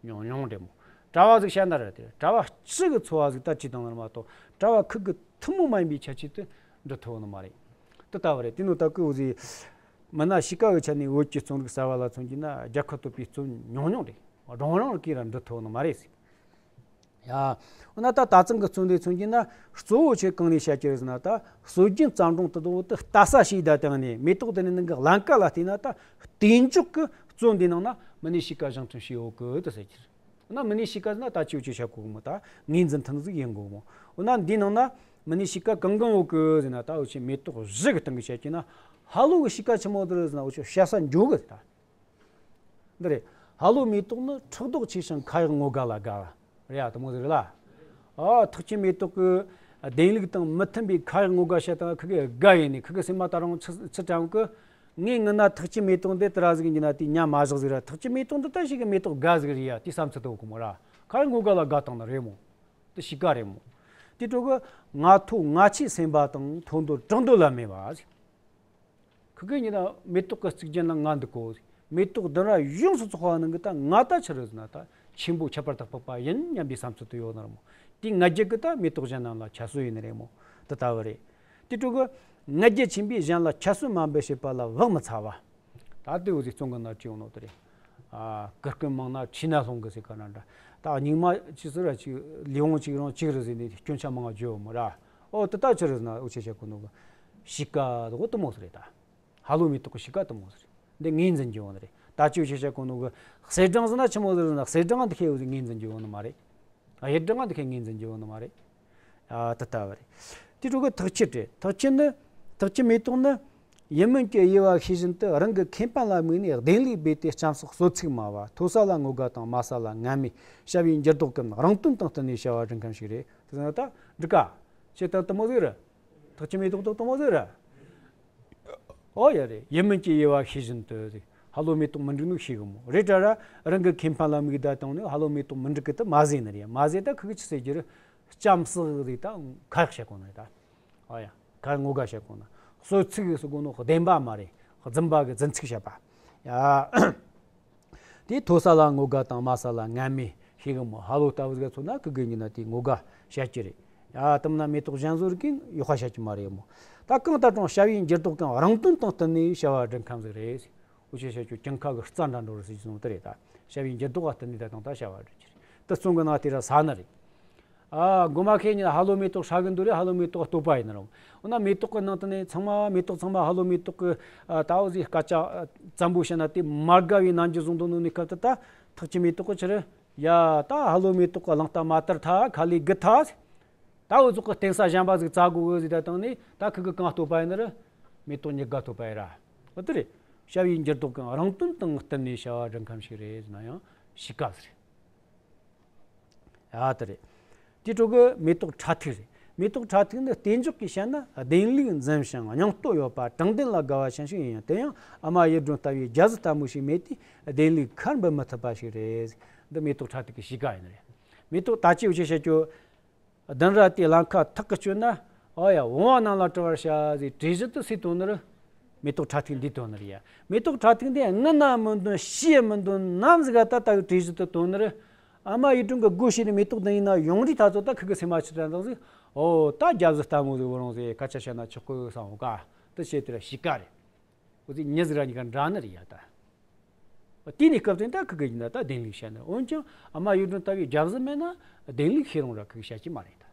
ཉུང་ཉུང་རེད་མོ། གྲྭ་བ་ཟིག་བཤད་ན་ར་དེ་རེད། གྲྭ་བ་སྤྱི་གི་འཚོ་བ་ཟིག་ད་ཅི་དང་ནི་རེད་མ་གཏོགས། གྲྭ་བ་ཁིར་གི་ཐུན་མོང་མ་ཡིན་པའི་ཁྱད་ཆོས་དེ་འབྲི་ཐུབ་ནི་མ་རེད། དེ་ལྟ་བུ་རེད། དེ་ནོ་ད་གི་འུ་ཟིག་མི་སྣ་གཤིས་ཀ་གི་ཆ་ནས་བོད་ཀྱི་རྩོམ་རིག་གསར་བ་ལ་མཚོན་གྱི་ན་རྒྱལ་ཁ་ཐོབ་པའི་རྩོམ་ཉུང་ཉུང་རེད། སྒྲུང་རང་གིས་ར་འབྲི་ཐུབ་ནི་མ་རེད་ཟེར། ཡ། འོ་ན་ད་ད་ཚང་གི་རྩོམ་དེ་མཚོན་གྱི་ན་གཙོ་བོ་ཆེ་གང་ནས་བཤད་ཀྱི་རེད་ཟེར་ན། ད་སྲོལ་རྒྱུན་བརྩམས་སྒྲུང་དེ་དག་དེ་ལྟ་ས་ཞིག་ད་བཏང་ནས་མེ་ཏོག་དེ་ནས་ནང་གི་ཀླན་ཀ་ལ་བལྟས་ན། ད་དེ་མཇུག་གི་རྩོམ་འདི་ནང་ན་མི་སྣའི་གཤིས་ཀ་བཞེངས་སྐྲུན་བྱས་ཡོད་གི་དེ་ཟེར་གྱི་རེད། འོ་ན་མི་སྣའི་གཤིས་ཀ་ཟེར་ན་ད་ཅི་འུ་ཆོས་བཤད་གོ་གི་མོ། ད་ངོས་འཛིན་ཐུབ་ཟིག་ཡིན་དགོས་མོ། འོ་ན་འདིའི་ནང་ན་མི་སྣའི་གཤིས་ཀ་གང་གང་ཡོད་གི་ཟེར་ན། ད་འུ་ཆོས་མེ་ཏོག་བཞི་གི་སྟེང་གི་བཤད་ཀྱི་ན། ཕ་ལོ་གི་གཤིས་ཀ་ཆི་མོ་དེ་རེད་ཟེར་ན། འུ་ཆོས་བཤད་ས་འགྱོ་གི་ད། འདི་རེད། ཕ་ལོའི་མེ་ཏོག་ནི་ཕྲག་དོག་ཆེ་ཞིང་ཁ་ཡག་ངོ་དགའ་ལ་དགའ་བ་རེད་ཡ། དེ་མོ་ཟིག་རེད་ལ། ཨ། ཐེག་ཆེན་མེ་ཏོག་གི་བདེན་ལུགས་དང་མི་མཐུན་པའི་ཁ་ཡག་ངོ་དགའ་བཤད་དང་ཁི་གེ་དགའ་ཡིན་ནི། ཁི་གེ་སེམས་མ་ད་རུང་ཆི་ཆི་དྲན་གི། ངས་ངི་ན་ཐེག་ཆེན་མེ་ཏོག་འདི་དེ་ར་ཟིག་ཡིན་ན་དེ་ཉ་མ་བཞག་ཟིག་ར། ཐེག་ཆེན་མེ་ཏོག་འདི་ད་ཞིག་གི་མེ་ཏོག་དགའ་ཟིག་རེད་ཡ། དེ་བསམ་ཚུལ་དེ་འོ་གི་མོ་ར། ཁ་ཡག་ངོ་དགའ་ལ་དགའ་བཏང་ནི་རེད་མོ། དེ་གཤིས་ཀ་རེད་མོ། དེ་དྲུག་གི་ང་ཐོ་ང་ཆེ་སེམས་པ་དང་ཐོ་འདོད་གྲགས་འདོད་ལ་མེད་པ་ཟིག་ཁི་གེ་ཉིན་ན་མེ་ཏོག་གི་གཙུག་རྒྱན་ན་ང་འདུག་གོ། མེ་ཏོག་བདུན་ར་ཡོངས་སུ་ཚོགས་པ་ནང་གི་ད་ང་ད་ཆི་རེད་ཟེར་ན། ད་ཆེན་པོ་ཁྱད་པར་དུ་འཕགས་པ་ཡིན་སྙམ་པའི་བསམ་ཚུལ་དུ་ཡོད་ནི་རེད་མོ། དེའི་ང་རྒྱལ་གི་ད་མེ་ཏོག་གཞན་རྣམས་ལ་ཁྱད་གསོད་ཡིན་ནི་རེད་མོ། དེ་ལྟ་བུ་རེད། དེ་དྲུག་གི་ང་རྒྱལ་ཆེན་པོས་གཞན་ལ་ཁྱད་གསོད་མ་འབད་བྱེད་པ་ལ་བག་མི་ཚ་བ། ད་དེ་འུ་ཟིག་རྩོམ་གི་ནང་བྲིས་ཡོང་ནོ་དེ་རེད། ཨ། གུར་ཀུན་མང་ན་ཁྲིས་ན་ལྷུང་གི་ཟེར་ག་ན་འདྲ། ད་སྙིགས་མ་ཆི་ཟེར་ར་ཅིག་ལུས་འོང་གཅིག་རང་གཅིག་རེད་ཟེར་ནས་སྐྱོན་ཆ་མང་བརྗོད་མོ་ར། ཨོ་དེ་ད་ཆི་རེད་ཟེར་ན། འུ་ཆོས་བཤད་གོ་ནོ་གི་གཤིས་ཀ་དེ་གོ་དེ་མོ་ཟིག་རེད་ད། ཕ་ལོའི་མེ་ཏོག་གི་གཤིས་ཀ་དེ་མོ་ཟིག་རེད། འདི་ངོས་འཛིན་རྒྱུ་ཡོད་ནི་རེད། ད་ཅི་འུ་ཆོས་བཤད་གོ་ནོ་གི་གསེར་སྦྲང་ཟེར་ན་ཆི་མོ་ཟིག་རེད་ཟེར་ན། གསེར་སྦྲང་འདི་ཁེ་འུ་ཟིག་ངོས་འཛིན་རྒྱུ་ཡོད་ནི་མ་རེད། ཨ། གཡུ་སྦྲང་འདི་ཁེ་ངོས་འཛིན་རྒྱུ་ཡོད་ནི་མ་རེད། ཨ། དེ་ལྟ་བུ་རེད། དེ་དྲུག་གི་ཐེག་ཆེན་རེད། ཐེག་ཆེན་ནི། ཐེག་ཆེན་མེ་ཏོག་ནི། ཡིད་སྨོན་གྱི་དབྱེ་བ་ཤེས་བཞིན་དུ་རང་གི་ཁེ་ཕན་ལ་དམིགས་ནས་བདེན་ལུགས་སྦས་ཏེ་བྱམས་སོགས་གསོད་ཚིག་སྨྲ་བ། མཐོ་ས་ལ་ངོ་དགའ་དང་དམའ་ས་ལ་ངན་སྨྲས། བྱ་བའི་འགྱུར་ལྡོག་གམ་རང་དོན་དང་བསྟུན་ནས་བྱ་བ་སྒྲུབ་ཁམས་ཤིག་རེད། དེ་ན་ད་འགྲིག་ག་ཆེ་དང་དེ་མོ་ཟིག་རེད། ཐེག་ཆེན་མེ་ཏོག་དང་དེ་མོ་ཟིག་རེད། ཨོ་ཡ་རེད། ཡིད་སྨོན་གྱི་དབྱེ་བ་ཤེས་བཞིན་དུ་ཟིག་ཕ་ལོའི་མེ་ཏོག་མི་འགྲིག་ནོ་ཤེས་གི་མོ། རེད་དྲ་ར་རང་གི་ཁེ་ཕན་ལ་དམིགས་ད་བཏང་ནས་ཕ་ལོའི་མེ་ཏོག་མི་འགྲིག་གི་དེ་མ་ཟེར་ནི་རེད། མ་ཟེར་ད་ཁི་གི་ཆི་ཟེར་རྒྱུ་རེད། བྱམས་སོགས་ཟིག་ད་ཁ་ཡག་བཤད་གོ་ནི་རེད་ད། ཨོ་ཡ། ཁ་ངོ་དགའ་བཤད་གོ་ན། གསོད་ཚིག་ཟེར་གོ་ནོ་བདེན་པ་མ་རེད། རྫུན་པ་གི་རྫུན་ཚིག་བཤད་པ། ཡ། དེ་མཐོ་ས་ལ་ངོ་དགའ་དང་དམའ་ས་ལ་ངན་སྨྲས་ཤེས་གི་མོ། ཕ་ལོ་ལྟ་བུ་ཟིག་ག་མཚོན་ན་ཁི་གེ་ཉིན་ན་དེ་ངོ་དགའ་བཤད་ཀྱི་རེད། ཡ། དེ་མིན་ན་མེ་ཏོག་གཞན་བཟོ་རིགས་ཀྱིས་ཡག་པ་བཤད་ཀྱི་མ་རེད་མོ། ད་གང་ལྟར་ཀྱང་བྱ་བའི་འགྱུར་ལྡོག་གམ་རང་དོན་དང་བསྟུན་ནས་བྱ་བ་སྒྲུབ་ཁམས་ཟིག་རེད། འུ་ཆོས་བཤད་རྒྱུ་གྱང་ཁ་གི་རྩྭ་འདྲ་འགྲོ་རེད་ཟེར་རྒྱུ་ནོ་དེ་རེད་ད། བྱ་བའི་འགྱུར་ལྡོག་ག་བསྟུན་ནས་ད་དང་ད་བྱ་བ་སྒྲུབ་ཀྱི་རེད། དེ་རྩོམ་གི་ནང་དེ་ར་ཟ་ནི་རེད། ཨ། མགོ་མ་ཁེ་ཉིན་ཕ་ལོའི་མེ་ཏོག་ཧྲ་གི་འདུག་རེད། ཕ་ལོའི་མེ་ཏོག་ག་བསྟོད་པ་ཡིན་ནི་རེད། འོ་ན་མེ་ཏོག་གི་ནང་དུ་ནས་ཚང་མ་མེ་ཏོག་ཚང་མ་ཕ་ལོའི་མེ་ཏོག་གི་ཨ་ད་འོ་ཟིག་སྐད་ཆ་ཙམ་པོ་བཤད་ན་དེ་མ་དགའ་བའི་རྣམ་འགྱུར་བཟུང་འདུག་ནོ་ནི་སྐབས་དེ་ད་ཐེག་ཆེན་མེ་ཏོག་གི་ཆི་རེད་ཡ། ད་ཕ་ལོའི་མེ་ཏོག་གི་གླང་རྟ་མ་དར་ཐལ། ཁ་ལས་རྒུད་ཐལ། ད་འུ་ཚོགས་གི་རྟེན་ས་གཞན་པ་ཟིག་བཙལ་དགོས་གི་ཟེར་ད་བཏང་ནས། ད་ཁི་གི་གང་བསྟོད་པ་ཡིན་ནི་རེད། མེ་ཏོག་ཉི་དགའ་བསྟོད་པ་ཡིན་ར། འོ་དེ་རེད། བྱ་བའི་འགྱུར་ལྡོག་གམ་རང་དོན་དང་བསྟུན་ནས་བྱ་བ་སྒྲུབ་ཁམས་ཤིག་རེད་ཟེར་ན་ཡང་གཤིས་ཀ་ཟིག་རེད། ཨ་དེ་རེད། དེ་དྲུག་གི་མེ་ཏོག་ཁྲ་ཐིག་རེད། མེ་ཏོག་ཁྲ་ཐིག་ནི་གཏན་འཇགས་ཀྱིས་བཤད་ན་བདེན་ལུགས་འཛིན་ཞིང་སྙིང་སྟོབས་ཡོད་པ་དྲང་བདེན་ལ་དགའ་བ་ཅན་ཞིག་ཡིན་ཡང་། དེ་ཡང་ཨ་མ་གཡུ་སྒྲོན་ལྟ་བུའི་རྒྱ་གཟུགས་ལྟ་མོ་ཞིག་མེད་དུས་བདེན་ལུགས་ཁར་འབུད་མི་ཐུབ་པ་ཞིག་རེད། འདི་མེ་ཏོག་ཁྲ་ཐིག་གི་གཤིས་ཀ་ཡིན་རེད། མེ་ཏོག་ད་ཅི་འུ་ཆོས་བཤད་རྒྱུ། བདུན་ར་དེ་ལམ་ཁ་ཐག་གིས་གཅོད་ན། ཨོ་ཡ། བུང་བ་རྣམས་ལ་དྲི་བར་བྱ་ཟེར་བྲིས་གཞི་དེ་སུས་བཏོན་ནི་རེད། མེ་ཏོག་ཁྲ་ཐིག་འདིས་བཏོན་ནི་རེད་ཡ། མེ་ཏོག་ཁྲ་ཐིག་འདི་ངུ་ན་མི་འདོན་ཤི་ཡ་མི་འདོན་ནམ་ཟིག་ག་ད་ལྟ་བུའི་བྲིས་གཞི་དེ་བཏོན་ནི་རེད། ཨ་མ་གཡུ་སྒྲོན་གྱིས་སྒོ་ཕྱེ་ནས་མེ་ཏོག་འདི་ཡིན་ན་ཡོང་དུས་ད་ཚོ་ད་ཁི་གི་སེམས་མ་ཆི་དྲན་འདུག་ཟིག་ཨོ་ད་རྒྱ་གཟུགས་ལྟ་མོ་ཟིག་བུ་རུང་ཟིག་སྐད་ཆ་བཤད་ན་ཆོག་གི་བསམ་འོ་ཀ། དེ་བྱས་དེ་ར་གཤིས་ཀ་རེད། འོ་ཟིག་མྱི་ཟིག་ར་གཉིས་ཀ་འདྲ་ནི་རེད་ཡ་ད། དེ་ནས་སྐབས་དེ་ད་ཁུ་གེ་ཡིན་ན་ད་བདེན་ལུགས་བཤད་ནི། འོན་ཀྱང་ཨ་མ་གཡུ་སྒྲོན་ལྟ་བུའི་རྒྱབ་ཟིན་མེད་ན་བདེན་ལུགས་ཤེས་རུང་ར་ཁུ་གེ་བཤད་ཀྱི་མ་རེད་ད།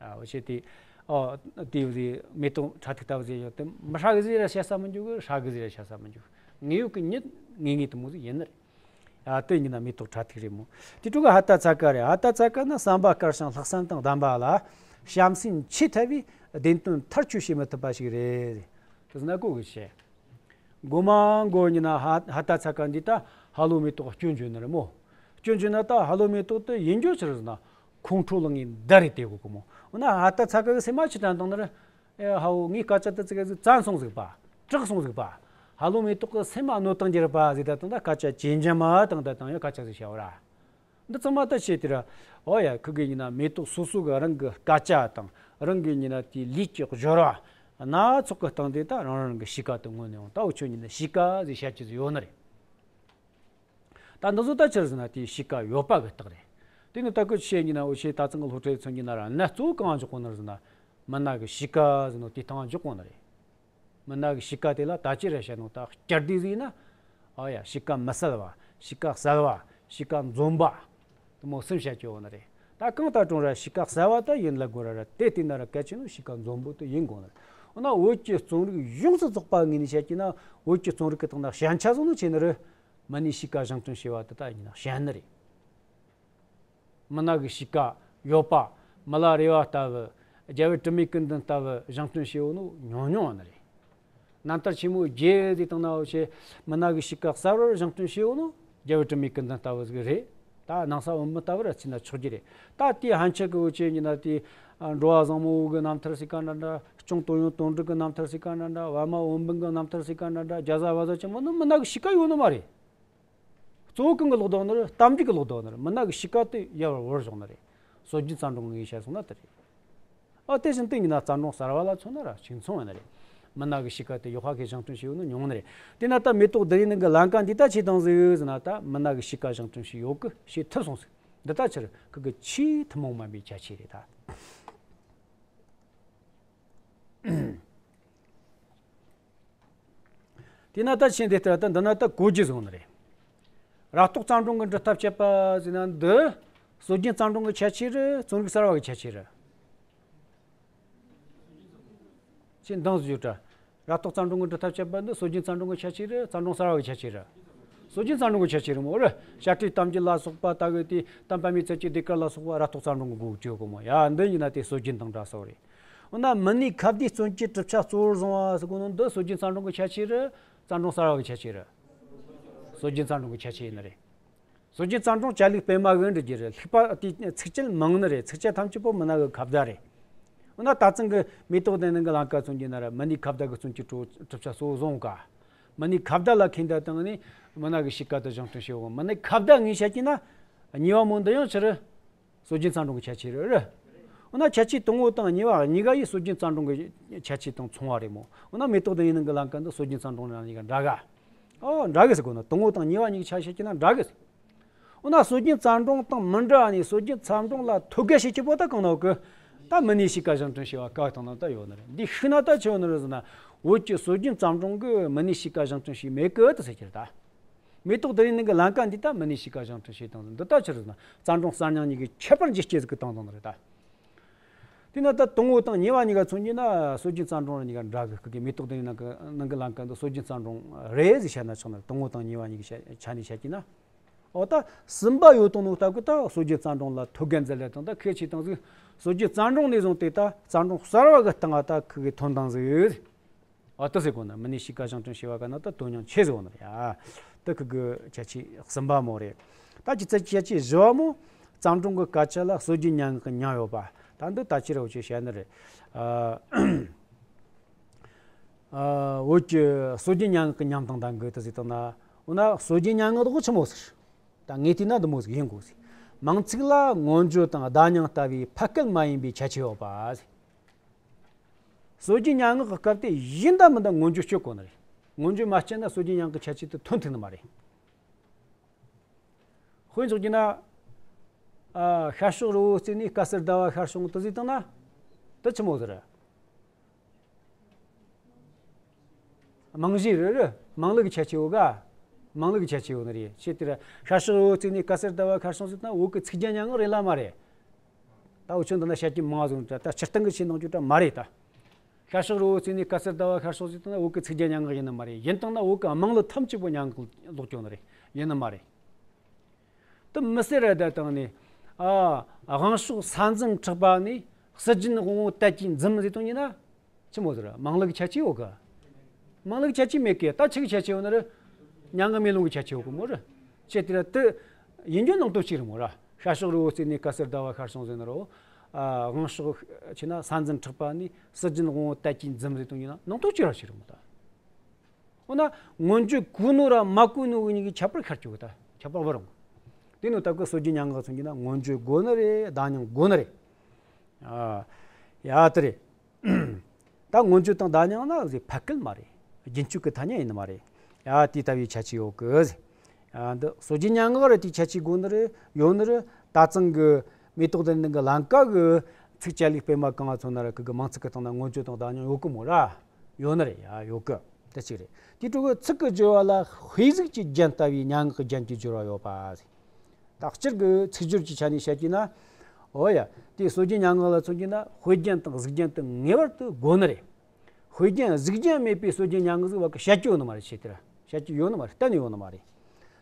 ཨ་འོ་ཆེ་དེ། ཨོ་དེ་བཟི་མེ་ཏོག་ཁྲ་ཐིག་ལྟ་བུ་ཟིག་ཡོད་དེ། མི་ཧྲ་གི་ཟིག་ར་བཤད་ས་མི་འཇུག་གི། ཧྲ་གི་ཟིག་ར་བཤད་ས་མི་འཇུག་དངོས་ཡོད་ཀྱི་མྱི་དངོས་ངེས་དེ་མོ་ཟིག་ཡིན་ནི་རེད། ཨ་དེ་ཡིན་ན་མེ་ཏོག་ཁྲ་ཐིག་རེད་མོ། དེ་ཕྲུ་གུ་ཧ་ཏ་ཚ་ཀ་རེད། ཧ་ཏ་ཚ་ཀ་ནི་བསམ་པ་དཀར་ཞིང་ལྷག་བསམ་དང་ལྡན་པ་ལ་བྱམས་སེམས་ཆེས་ཐལ་བའི་བདེན་དོན་ཐག་གཅོད་བྱེད་མི་ཐུབ་པ་ཞིག་རེད། དེ་ཟིན་ན་གོ་གི་བཤད། མགོ་མ་མགོ་ཡིན་ན་ཧ་ཧ་ཏ་ཚ་ཀ་འདི་ད་ཧ་ལོ་མེ་ཏོག་སྐྱོན་བརྗོད་ནི་རེད་མོ། སྐྱོན་བརྗོད་ན་ད་ཧ་ལོ་མེ་ཏོག་དེ་ཡིན་རྒྱུ་ཆི་རེད་ཟེར་ན། ཁོང་ཁྲོ་ལངས་ངེས་འདར་རེ་དེ་གོ་གི་མོ། འོ་ན་ཧ་ཏ་ཚ་ཀ་གི་སེམས་མ་ཆི་དྲན་བཏང་ནི་རེད། ཨེ་ཧ་བོ་ངའི་སྐད་ཆ་དེ་ཙི་གེ་ཟིག་བཙན་སོང་ཟིག་པ། དྲག་སོང་ཟིག་པ། ཧ་ལོ་མེ་ཏོག་གི་སེམས་མ་གནོད་བཏང་རྒྱུ་རེད་པ་ཟེར། ད་དང་ད་སྐད་ཆ་ཇེ་འཇམ་མ་བཏང་། ད་དང་ཡང་སྐད་ཆ་ཟིག་བཤད་བ་ར། འདི་ཚང་མ་ད་བཤད་དེ་ར། ཨོ་ཡ་ཁུ་གེ་ཡིན་ན་མེ་ཏོག་སོ་སོ་གི་རང་གི་སྐད་ཆ་དང་རང་གི་ཡིན་ན་དེའི་ལུས་ཀྱི་སྦྱོར་བ་སྣ་ཚོགས་ཀྱི་སྟེང་དེ་ད་རང་རང་གི་གཤིས་ཀ་དེ་མངོན་ནས་འོང་། ད་འུ་ཆོ་ཡིན་ན་གཤིས་ཀ་ཟེར་བཤད་རྒྱུ་ཟིག་ཡོད་ནི་རེད། ད་འདི་ཚོ་ད་ཆི་རེད་ཟེར་ན་དེའི་གཤིས་ཀ་ཡོད་པ་གི་རྟགས་རེད། དེ་ནི་ད་ཁུ་བཤད་ཡིན་ན་འུ་ཆོའི་ད་ཚང་གི་སློབ་གྲྭའི་ཚོ་ཡིན་ན་ར་གནད་གཙོ་བོ་གང་འཇོག་གོ་ནི་རེད་ཟེར་ན། མི་སྣ་གི་གཤིས་ཀ་ཟེར་ནོ་དེ་སྟེང་འཇོག་གོ་ནི་རེད། མི་སྣ་གི་གཤིས་ཀ་དེ་ལ་ད་ཅི་རེད་བཤད་ནོ་ད་བསྐྱར་ཟློས་ཟིག་ཡིན་ན། ཨ་ཡ་གཤིས་ཀ་མི་གསལ་བ། གཤིས་ཀ་གསལ་བ། གཤིས་ཀ་འཛོམས་པ། དེ་མོ་གསུམ་བཤད་ཀྱི་ཡོད་ནི་རེད། ད་གང་ལྟར་རུང་ར་གཤིས་ཀ་གསལ་བ་ད་ཡིན་ལ་དགོས་ར་ར། དེ་བལྟས་ན་ར་གལ་ཆེ་ནོ་གཤིས་ཀ་འཛོམས་པོ་དེ་ཡིན་དགོས་ནི་རེད། འོ་ན་བོད་ཀྱི་རྩོམ་རིག་ཡོངས་སུ་རྫོགས་པ་ངོས་ནས་བཤད་ཀྱི་ན། བོད་ཀྱི་རྩོམ་རིག་གི་སྟེང་ན་ཞན་ཆ་བཟོ་ནོ་ཆེ་ནི་རེད། མི་སྣའི་གཤིས་ཀ་བཞེངས་སྐྲུན་བྱས་པ་དེ་ད་ཡིན་ན་ཞན་ནི་རེད། མི་སྣ་གི་གཤིས་ཀ་ཡོད་པ། མི་ལ་རས་པ་ལྟ་བུ། རྒྱལ་བའི་དྲི་མེད་སྐུ་མདུན་ལྟ་བུ་བཞེངས་སྐྲུན་བྱས་ཡོད་ནོ་ཉུང་ཉུང་བ་ནི་རེད། རྣམ་ཐར་ཆེན་མོ་བརྒྱད་ཟེར་བཏང་ན་འུ་ཆོས་མི་སྣ་གི་གཤིས་ཀ་གསལ་བར་བཞེངས་སྐྲུན་བྱས་ཡོད་ནོ་རྒྱལ་བའི་དྲི་མེད་སྐུ་མདུན་ལྟ་བུ་ཟིག་རེད། ད་ནང་ས་བོན་པོ་ལྟ་བུར་བརྩིས་ན་ཆོག་རྒྱུ་རེད། ད་དེའི་ཕན་ཆད་ཀྱི་འུ་ཆོས་ཡིན་ན་དེ་འགྲོ་བ་བཟང་མོ་གི་རྣམ་ཐར་ཟེར་ག་འདྲ་འདྲ། སྐྱོང་དོན་ཡོད་དོན་འགྲུབ་ཀྱི་རྣམ་ཐར་ཟེར་ག་འདྲ་འདྲ། པདྨ་བོན་སྦིས་གི་རྣམ་ཐར་ཟེར་ག་འདྲ་འདྲ། རྒྱ་བཟའ་བཟའ་ཆེན་མོ་ནི་མི་སྣ་གི་གཤིས་ཀ་ཡོད་ནི་མ་རེད། གཙོ་བོ་གང་གི་ལོག་འདུག་ནི་རེད། གཏམ་རྒྱུད་ཀྱི་ལོག་འདུག་ནི་རེད། མི་སྣ་གི་གཤིས་ཀ་དེ་ཡར་བར་བོར་བཞག་ནི་རེད། སྲོལ་རྒྱུན་བརྩམས་སྒྲུང་ངོས་བཤད་སོང་ན་དེ་རེད། ཨ་དེ་བཞིན་དུ་ཡིན་ན་བརྩམས་སྒྲུང་གསར་བ་ལ་མཚོན་ན་ར་གཅིག་མཚུངས་ཡིན་ནི་རེད། མི་སྣ་གི་གཤིས་ཀ་དེ་ཡག་པ་གི་བཞེངས་སྐྲུན་བྱས་ཡོད་ནི་ཉུང་ནི་རེད། དེས་ན་ད་མེ་ཏོག་ལྡུམ་རའི་ནང་གི་ལམ་ཀ་འདི་ད་ཆི་བཏང་ཟིག་ཟེར་ན། ད་མི་སྣ་གི་གཤིས་ཀ་བཞེངས་སྐྲུན་བྱས་ཡོད་གི། བྱས་ཐུབ་སོང་ཟིག། འདི་ད་ཕྱིར་ཁུ་གི་ཆེས་ཐུན་མོང་མ་ཡིན་པའི་ཁྱད་ཆོས་རེད་ད། དེས་ན་ད་ཕྱིར་འདི་ལྟར་ད་འདི་ན་ད་གོ་རྒྱུ་བཟུང་ནི་རེད། རབ་རྟོག་བརྩམས་སྒྲུང་གི་འབྲི་ཐབས་སྤྱད་པ་ཟེར་ན་འདི་སྲོལ་རྒྱུན་བརྩམས་སྒྲུང་གི་ཁྱད་ཆོས་རེད། རྩོམ་རིག་གསར་བ་གི་ཁྱད་ཆོས་རེད། ཁྱེད་འདང་ཟིག་རྒྱོབ་དྲ། རབ་རྟོག་བརྩམས་སྒྲུང་གི་འབྲི་ཐབས་སྤྱད་པ་འདི་སྲོལ་རྒྱུན་བརྩམས་སྒྲུང་གི་ཁྱད་ཆོས་རེད། བརྩམས་སྒྲུང་གསར་བ་གི་ཁྱད་ཆོས་རེད། སྲོལ་རྒྱུན་བརྩམས་སྒྲུང་གི་ཁྱད་ཆོས་རེད་མོ་རེད། བྱ་སྤྲེལ་གཏམ་རྒྱུད་ལ་སོགས་པ་ལྟ་བུ་དེ། གཏམ་དཔེ་མིའི་ཚལ་གྱི་ཟློས་གར་ལ་སོགས་པ་རབ་རྟོག་བརྩམས་སྒྲུང་གི་སྒོ་བརྒྱུད་གོ་མོ། ཡ་འདི་ཡིན་ན་དེ་སྲོལ་རྒྱུན་དང་འདྲ་སོ་རེད། འོ་ན་མི་སྣའི་ཁ་བརྡའི་མཚོན་བྱེད་གྲུབ་ཆ་གཙོ་བོར་བཟུང་བ་ཟེར་གོ་ནོ་འདི་སྲོལ་རྒྱུན་བརྩམས་སྒྲུང་གི་ཁྱད་ཆོས་རེད། བརྩམས་སྒྲུང་གསར་བ་གི་ཁྱད་ཆོས་རེད། སྲོལ་རྒྱུན་བརྩམས་སྒྲུང་གི་ཁྱད་ཆོས་ཡིན་ནི་རེད། སྲོལ་རྒྱུན་བརྩམས་སྒྲུང་བྱ་ལུགས་སྤེལ་མ་གི་འབྲི་རྒྱུ་རེད། ལྷུག་པ་དེ་ཚིགས་བཅད་མང་ནི་རེད། ཚིགས་བཅད་ཐམས་ཅད་པོ་མི་སྣ་གི་ཁ་བརྡ་རེད། འོ་ན་ད་ཚང་གི་མེ་ཏོག་ལྡུམ་རའི་ནང་གི་ལམ་ཀ་མཚོན་རྒྱུ་ན་ར་མི་སྣའི་ཁ་བརྡ་གི་མཚོན་བྱེད་གྲུབ་ཆ་གཙོ་བོ་བཟུང་ག། མི་སྣའི་ཁ་བརྡ་ལ་ཁེངས་ད་བཏང་ནས་མི་སྣ་གི་གཤིས་ཀ་དེ་བཞེངས་སྐྲུན་བྱེད་འོང་། མི་སྣའི་ཁ་བརྡ་ངོས་བཤད་ཀྱི་ན་གཉིས་པ་མོ་འདི་ཡང་ཆི་རེད། སྲོལ་རྒྱུན་བརྩམས་སྒྲུང་གི་ཁྱད་ཆོས་རེད། འོ་ན་ཁྱད་ཆོས་དང་པོ་དང་གཉིས་པ་གཉིས་ཀ་ཡིས་སྲོལ་རྒྱུན་བརྩམས་སྒྲུང་གི་ཁྱད་ཆོས་དང་མཚུངས་པ་རེད་མོ། འོ་ན་མེ་ཏོག་ལྡུམ་རའི་ནང་གི་ལམ་ཀ་འདི་སྲོལ་རྒྱུན་བརྩམས་སྒྲུང་ནང་གཉིས་ཀ་འདྲ་ག། ཨོ་འདྲ་གི་ཟེར་གོ་ན་དང་པོ་དང་གཉིས་པ་གཉིས་ཀྱི་ཆ་བཤད་ཀྱི་ན་འདྲ་གི་ཟེར། འོ་ན་སྲོལ་རྒྱུན་བརྩམས་སྒྲུང་དང་མི་འདྲ་བ་ནི་སྲོལ་རྒྱུན་བརྩམས་སྒྲུང་ལ་ཐོད་རྒལ་བྱེད་ཀྱི་པོ་ད་གང་ན་གི། ད་མི་སྣའི་གཤིས་ཀ་བཞེངས་སྐྲུན་བྱས་པ་ག་དང་ན་ད་ཡོད་ནི་རེད། འདི་ཤི་ན་ད་ཆི་ཡོད་ནི་རེད་ཟེར་ན། བོད་ཀྱི་སྲོལ་རྒྱུན་བརྩམས་སྒྲུང་གི་མི་སྣའི་གཤིས་ཀ་བཞེངས་སྐྲུན་བྱས་མེད་གི་དེ་ཟེར་གྱི་རེད་ད། མེ་ཏོག་ལྡུམ་རའི་ནང་གི་ལམ་ཀ་འདི་ད་མི་སྣའི་གཤིས་ཀ་བཞེངས་སྐྲུན་བྱས་བཏང་ཟིན། འདི་ད་ཆི་རེད་ཟེར་ན་བརྩམས་སྒྲུང་གསར་རྙིང་གཉིས་ཀྱི་ཁྱད་པར་འབྱེད་བྱེད་ཟིག་གི་བཏང་བཏང་ནི་རེད་ད། དེས་ན་ད་དང་པོ་དང་གཉིས་པ་གཉིས་ཀ་མཚོན་རྒྱུ་ན་སྲོལ་རྒྱུན་བརྩམས་སྒྲུང་ར་གཉིས་ཀ་འདྲ་གི། ཁུ་གི་མེ་ཏོག་ལྡུམ་རའི་ནང་གི་ནང་གི་ལམ་ཀ་འདི་སྲོལ་རྒྱུན་བརྩམས་སྒྲུང་རེད་ཟེར་བཤད་ན་ཆོག་ནི་རེད། དང་པོ་དང་གཉིས་པ་གཉིས་ཀྱི་ཆ་ཆ་ནས་བཤད་ཀྱི་ན། འོ་ད་གསུམ་པ་ཡོད་དང་ནོ་ལྟ་གི་ད་སྲོལ་རྒྱུན་བརྩམས་སྒྲུང་ལ་ཐོད་རྒལ་མཛད་ལེ་དང་ད་ཁས་ཆེ་དང་ཟིག། སྲོལ་རྒྱུན་བརྩམས་སྒྲུང་ནས་བཟུང་སྟེ་ད་བརྩམས་སྒྲུང་གསར་བ་གི་སྟེང་ང་ད་ཁུ་གི་ཐོན་དང་ཟིག་ཡོད། ཨ་ཏི་ཟེར་གོ་ན་མི་སྣའི་གཤིས་ཀ་བཞེངས་སྐྲུན་བྱས་པ་ག་ན་ད་དོན་སྙིང་ཆེ་ཟེར་གོ་ན་ཡ། ཏི་ཁུ་གི་ཁྱད་ཆོས་གསུམ་པ་མོ་རེད། ད་ཅི་ཚེ་ཁྱད་ཆོས་བཞི་བ་མོ། བརྩམས་སྒྲུང་གི་སྐད་ཆ་ལ་སྲོལ་རྒྱུན་སྙན་ངག་གི་ཉམས་ཡོད་པ། ད་འདི་ད་ཅི་རེ་བོ་ཆེ་བཤད་ནི་རེད། ཨ་ཨ་བོད་ཀྱི་སྲོལ་རྒྱུན་སྙན་ངག་གི་ཉམས་དང་ལྡན་གི་ཏི་ཟེར་དང་ན། འོ་ན་སྲོལ་རྒྱུན་སྙན་ངག་དག་ཆི་མོ་ཟེར། ད་ངས་བལྟས་ན་འདི་མོ་ཟིག་ཡིན་དགོས་ཟེར། མིང་ཚིག་ལ་མངོན་བརྗོད་དང་བརྡ་རྙིང་ལྟ་བུའི་ཕ་སྐད་མ་ཡིན་པའི་ཁྱད་ཆོས་ཡོད་པ་ཟེར། སྲོལ་རྒྱུན་སྙན་ངག་གི་སྐབས་དེ་ཡིན་ད་མིན་ད་མངོན་བརྗོད་སྤྱོད་དགོས་ནི་རེད། མངོན་བརྗོད་མ་སྤྱད་ན་སྲོལ་རྒྱུན་སྙན་ངག་གི་ཁྱད་ཆོས་དེ་ཐོན་ཐུབ་ནི་མ་རེད། དཔེ་འཇོག་རྒྱུ་ན། ཨ་ཤར་ཕྱོགས་རི་བོ་རྩེ་ནས་དཀར་གསལ་ཟླ་བ་ཤར་བྱུང་དེ་ཟེར་བཏང་ན། དེ་ཆི་མོ་ཟིག་རེད། རྨང་གཞི་རེད་རེད། རྨང་གླིང་གི་ཁྱད་ཆོས་ཡོད་ག། མང་ལུགས་ཀྱི་ཁྱད་ཆོས་ཡོད་ནི་རེད། ཆེ་དེ་ར་ཤར་ཕྱོགས་རི་བོ་བརྩིགས་ནས་དཀར་སེར་ཟླ་བ་ཤར་སོང་ཟེར་ན་བོད་ཀྱི་ཚིག་རྒྱན་སྙན་ངག་རེད་ལ་མ་རེད། ད་འུ་ཆོ་འདི་ན་བཤད་ཀྱི་མང་ཟིག་ད་ད་སྤྱིར་བཏང་གི་ཆེ་ནང་རྒྱུ་ད་མ་རེད་ད། ཤར་ཕྱོགས་རི་བོ་བརྩིགས་ནས་དཀར་སེར་ཟླ་བ་ཤར་སོང་ཟེར་ན་བོད་ཀྱི་ཚིག་རྒྱན་སྙན་ངག་ཡིན་ནི་མ་རེད། ཡིན་བཏང་ན་བོད་ཀྱི་དམངས་གླུ་ཐམས་ཅད་པོ་སྙན་ངག་ལོག་ཀྱོག་ནི་རེད། ཡིན་ནི་མ་རེད། དུ་མི་སེར་ར་ད་བཏང་ནས། ཨ། དབང་ཕྱུག་ས་འཛིན་གྲགས་པ་ནས། སྲིད་རྒྱུན་དབང་བོ་དལ་གྱིས་འཛུམ་ཟེར་དོན་ཡིན་ན། ཆི་མོ་ཟེར། མང་ལུགས་ཁྱད་ཆོས་ཡོད་གི། མང་ལུགས་ཁྱད་ཆོས་མེད་གི། ད་ཆི་གི་ཁྱད་ཆོས་ཡོད་ནི་རེད། མྱ་ངན་མེ་ལོང་གི་ཁྱད་ཆོས་ཡོད་གི་མོ་རེད། ཆེ་དེ་ར་དུ་ཡིན་རྒྱུ་ནང་དོན་གཅིག་རེད་མོ་ར། ཤར་ཕྱོགས་རི་བོ་བརྩིགས་ནས་དཀར་སེར་ཟླ་བ་ཤར་སོང་ཟེར་ནི་རོ། ཨ། དབང་ཕྱུག་ཆི་ན་ས་འཛིན་གྲགས་པ་ནས་སྲིད་རྒྱུན་དབང་བོ་དལ་གྱིས་འཛུམ་ཟེར་དོན་ཡིན་ན་ནང་དོན་གཅིག་ར་ཞིག་རེད་མོ་ད། འོ་ན་མངོན་བརྗོད་དགོས་ནོ་ར་མ་དགོས་ནོ་གི་གཉིས་ཀྱི་ཁྱད་པར་ཤར་གྱི་ཡོད་ད། ཁྱད་པར་བར་འོང་། དེ་ནོ་ད་གི་སྲོལ་རྒྱུན་སྙན་ངག་མཚོན་གྱི་ན་མངོན་བརྗོད་དགོས་ནི་རེད། བརྡ་རྙིང་དགོས་ནི་རེད། ཨ། ཡ་དེ་རེད། ད་མངོན་བརྗོད་དང་བརྡ་རྙིང་ན་ཟེར་ཕ་སྐད་མ་རེད། རྒྱུན་སྤྱོད་ཀྱི་ཐ་སྙད་ཡིན་ནི་མ་རེད། ཡ་དེ་ལྟ་བུའི་ཁྱད་ཆོས་ཡོད་གི་ཟེར། ཡ་འདི་སྲོལ་རྒྱུན་སྙན་ངག་རེད། དེའི་ཁྱད་ཆོས་དགོས་ནི་རེད། ཡོད་ནི་རེད། ད་ཚང་གི་མེ་ཏོག་ལྡན་ལྡན་གྱི་ལམ་ཀ་གི་ཚིགས་བཅད་ལས་སྤེལ་མ་གང་ང་མཚོན་ན་ར་གི་གི་མིང་ཚིག་གི་སྟེང་ན་མངོན་བརྗོད་དང་བརྡ་རྙིང་ཡོད་གི་མོ་ར། ཡོད་ནི་རེད། ཡ་ཡོད་གི། དེ་གཅིག་རེད། དེ་དྲུག་གི་ཚིག་གི་སྦྱོར་བ་ལ་དཔེ་གཟུགས་ཀྱི་རྒྱན་ལྟ་བུའི་སྙན་ངག་གི་རྒྱན་གྱི་སྦྱོར་བ་ཡོད་པ། ད་སྤྱིར་གི་ཚིག་སྦྱོར་གྱི་ཆ་ནས་བཤད་ཀྱི་ན། འོ་ཡ། དེ་སྲོལ་རྒྱུན་སྙན་ངག་ལ་མཚོན་གྱི་ན་དཔེ་རྒྱན་དང་གཟུགས་རྒྱན་དེ་ངེས་པར་དུ་དགོས་ནི་རེད། དཔེ་རྒྱན་གཟུགས་རྒྱན་མེད་པའི་སྲོལ་རྒྱུན་སྙན་ངག་ཟིག་བ་གི་བཤད་རྒྱུ་ཡོད་ནི་མ་རེད། ཆེ་དེ་ར་བཤད་རྒྱུ་ཡོད་ནི་མ་རེད། གཏན་ནས་ཡོད་ནི་མ་རེད།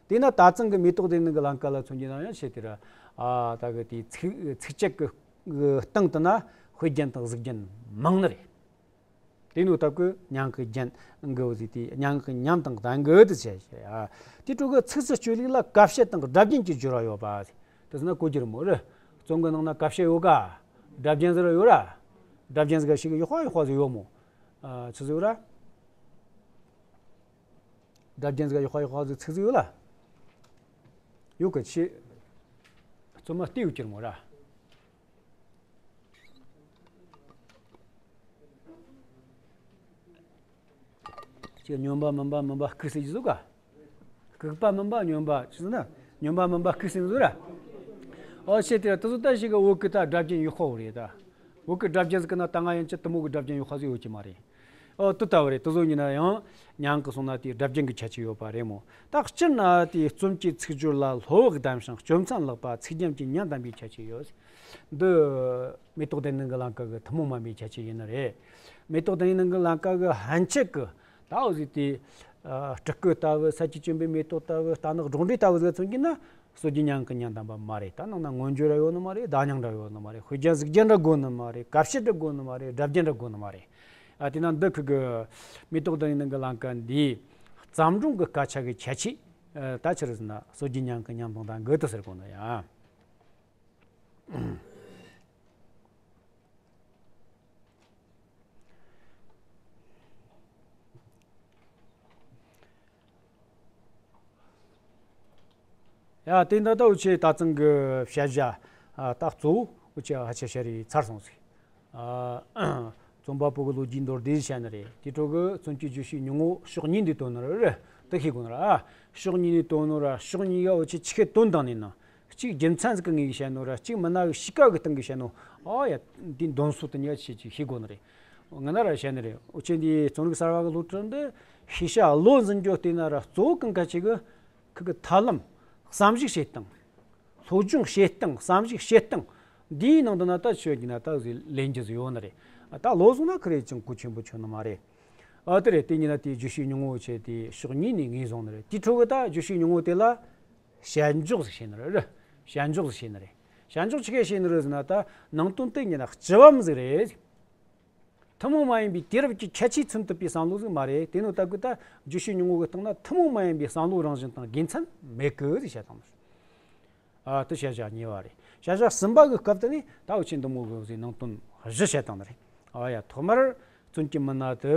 དེས་ན་ད་ཚང་གི་མེ་ཏོག་ལྡན་ལྡན་གྱི་ལམ་ཀ་ལ་མཚོན་གྱི་ན་ཡང་ཆེ་དེ་ར། ཨ། ད་གི་དེའི་ཚིག་ཚིགས་བཅད་གི་སྟེང་དུ་ན་དཔེ་རྒྱན་དང་གཟུགས་རྒྱན་མང་ནི་རེད། དེ་ནོ་སྟབས་ཀྱིས་སྙན་ངག་གི་རྒྱན་གི་འོ་ཟིག་དེ་སྙན་ངག་གི་ཉམས་དང་ལྡན་གི་དེ་བྱས་བྱས། ཨ། དེ་དྲུག་གི་ཚིགས་སུ་བཅད་ལུགས་ལ་ཀ་བཤད་དང་སྒྲ་རྒྱན་གྱི་སྦྱོར་བ་ཡོད་པ། དེ་ཟེར་ན་གོ་རྒྱུ་རེད་མོ་རེད། རྩོམ་གི་ནང་ན་ཀ་བཤད་ཡོད་ག། སྒྲ་རྒྱན་ཟེར་ཡོད་ར། སྒྲ་རྒྱན་ཟེར་ག་ཞིག་ཡག་པ་ཡག་པ་ཟིག་ཡོད་མོ། ཨ། ཆི་ཟིག་ཡོད་ར། སྒྲ་རྒྱན་ཟེར་ག་ཡག་པ་ཡག་པ་ཟིག་ཚིག་ཟིག་ཡོད་ལ། ཡོད་གི། ཆི། རྩོམ་མ་བལྟས་ཡོད་ཀྱི་རེད་མོ་ར། ཅིག་སྨྱོན་པ་སྨིན་པ་མིན་པ་ལྐུགས་ཟེར་གྱི་བཟོ་ག། ལྐུགས་པ་སྨིན་པ་སྨྱོན་པ་ཅི་ཟེར་ན། སྨྱོན་པ་སྨིན་པ་ལྐུགས་ཟེར་བཟོ་ར། ཨོ་ཆེ་དེ་ར་དེ་ཚོ་ད་ཞིག་གི་བོད་གི་ད་སྒྲ་རྒྱན་ཡག་པོ་རེད་ད། བོད་གི་སྒྲ་རྒྱན་ཟིག་གི་ན་ད་ང་ཡན་ཆད་དེ་མོ་གི་སྒྲ་རྒྱན་ཡག་པོ་ཟིག་ཡོད་ཀྱི་མ་རེད། ཨོ་དེ་ལྟ་བུ་རེད། དེ་ཚོ་ཡིན་ན་ཡང་སྙན་ངག་གི་སོང་ན་དེའི་སྒྲ་རྒྱན་གྱི་ཁྱད་ཆོས་ཡོད་པ་རེད་མོ། ད་སྤྱིར་ན་དེའི་རྩོམ་གྱི་ཚིག་སྦྱོར་ལ་སློབ་བུ་ལྡན་ཞིང་སྤྱོད་མཚམས་ལེགས་པ། ཚིག་རྒྱན་གྱི་ཉམས་ལྡན་པའི་ཁྱད་ཆོས་ཡོད། འདི་མེ་ཏོག་ལྡན་ལྡན་གྱི་ལམ་ཀ་གི་ཐུན་མོང་མ་ཡིན་པའི་ཁྱད་ཆོས་ཡིན་ནི་རེད། མེ་ཏོག་ལྡན་ལྡན་གྱི་ལམ་ཀ་གི་ཕན་ཆད་ཀྱི་ད་འོ་ཟིག་དེ། ཨ། སྤྲུལ་སྐུ་ལྟ་བུ། ས་སྐྱ་བཅོམ་པའི་མེ་ཏོག་ལྟ་བུ། རྟ་ནག་སྒྲོག་འགྲོས་ལྟ་བུ་ཟིག་མཚོན་གྱི་ན་སྲོལ་རྒྱུན་སྙན་ངག་གི་ཉམས་ལྡན་པ་མ་རེད། ད་ནང་ན་མངོན་བརྗོད་ར་ཡོད་ནི་མ་རེད། བརྡ་རྙིང་ར་ཡོད་ནི་མ་རེད། དཔེ་རྒྱན་གཟུགས་རྒྱན་ར་དགོས་ནི་མ་རེད། ཀ་བཤད་ར་དགོས་ནི་མ་རེད། སྒྲ་རྒྱན་ར་དགོས་ནི་མ་རེད། ཨ། དེས་ན་འདི་ཁུ་གི་མེ་ཏོག་ལྡན་ལྡན་གྱི་ལམ་ཀ་འདིའི་བརྩམས་སྒྲུང་གི་སྐད་ཆ་གི་ཁྱད་ཆོས། ཨ། ད་ཆི་རེད་ཟེར་ན་སྲོལ་རྒྱུན་སྙན་ངག་གི་ཉམས་དང་ལྡན་གི་དེ་ཟེར་གོ་ནི་ཡ། ཡ། དེ་འདྲ་ད་འུ་ཆོས་ད་ཚང་གི་བཤད་བྱ། ཨ། ད་གཙོ་བོ་འུ་ཆོས་ཕལ་ཆེར་བཤད་རེས་ཚར་སོང་ཟིག། ཨ། རྩོམ་པ་པོ་གི་ལོ་རྒྱུས་མདོར་བསྡུས་བཤད་ནི་རེད། དེ་འཕྲོ་གི་རྩོམ་གྱི་བརྗོད་བྱའི་སྙིང་བོ་ཕྱོགས་གཉིས་འདི་སྟོན་ནི་རེད། དེ་ཤེས་དགོས་ནི་རེད། ཨ། ཕྱོགས་གཉིས་ནས་སྟོན་ནོ་ར། ཕྱོགས་གཉིས་ཀ་འུ་ཆོས་ཆི་གེ་སྟོན་བཏང་ནས་ན། གཅིག་རྒྱུ་མཚན་ཟིག་གི་ངོས་ཀྱིས་བཤད་ནོ་ར། གཅིག་མི་སྣ་གི་གཤིས་ཀ་གི་སྟེང་གིས་བཤད་ནོ། ཨ་ཡ། འདི་འདོན་སྲོལ་དེ་གཉིས་ཀ་ཆེ་ཆེ་ཤེས་དགོས་ནི་རེད། ང་ན་ར་བཤད་ནི་རེད། འུ་ཆོས་འདི་རྩོམ་རིག་གསར་བ་གི་སློབ་ཁྲིད་འདི་ཤེས་བྱ་བློ་འཛིན་རྒྱུ་བལྟས་ན་ར། གཙོ་བོ་གང་ག་ཅིག་གི་ཁུ་གི་ཐབས་ལམ། བསམ་གཞིག་བྱེད་སྟངས། སློབ་སྦྱོང་བྱེད་སྟངས། བསམ་གཞིག་བྱེད་སྟངས། འདིའི་ནང་དུ་ན་ད་ཆོས་ཀྱི་ན་ད་ཟིག་ལེན་རྒྱུ་ཟིག་ཡོད་ནི་རེད། ད་ལོ་སོང་ན་ཁི་རེ་ཅང་གོ་ཆེན་པོ་ཆོད་ནི་མ་རེད། ཨ། དེ་རེད། དེ་ཉིན་ན་དེའི་བརྗོད་བྱའི་སྙིང་བོ་ཆེ་དེ་ཕྱོགས་གཉིས་ནས་ངོས་བཟུང་ནི་རེད། དེ་འཕྲོ་གི་ད་བརྗོད་བྱའི་སྙིང་བོ་དེ་ལ་དཔྱད་འཇོག་ཟིག་བྱས་ནི་རེད། དཔྱད་འཇོག་ཟིག་བྱས་ནི་རེད། དཔྱད་འཇོག་ཆི་གེ་བྱས་ནི་རེད་ཟེར་ན། ད་ནང་དོན་དེ་ཉིན་ན་སྤྱི་བམ་ཟིག་རེད། ཐུན་མོང་མ་ཡིན་པའི་དུས་རབས་ཀྱི་ཁྱད་ཆོས་མཚོན་ཐུབ་པའི་བསམ་བློ་ཟིག་མ་རེད། དེ་ནོ་ད་གི་ད་བརྗོད་བྱའི་སྙིང་བོ་གི་སྟེང་ན་ཐུན་མོང་མ་ཡིན་པའི་བསམ་བློ་རང་བཞིན་དང་དགེ་མཚན་མེད་གི་ཟིག་བཤད་བཏང་ནི་རེད། ཨ། དེ་བྱ་བྱ་གཉིས་པ་རེད། བྱ་བྱ་གསུམ་པ་གི་སྐབས་དེ་ནས་ད་འུ་ཆོས་འདི་མོ་གི་ཟིག་ནང་དོན་བཞི་བཤད་བཏང་ནི་རེད། ཨ་ཡ། ཐོག་མར་རྩོམ་གྱི་མི་སྣ་དེ་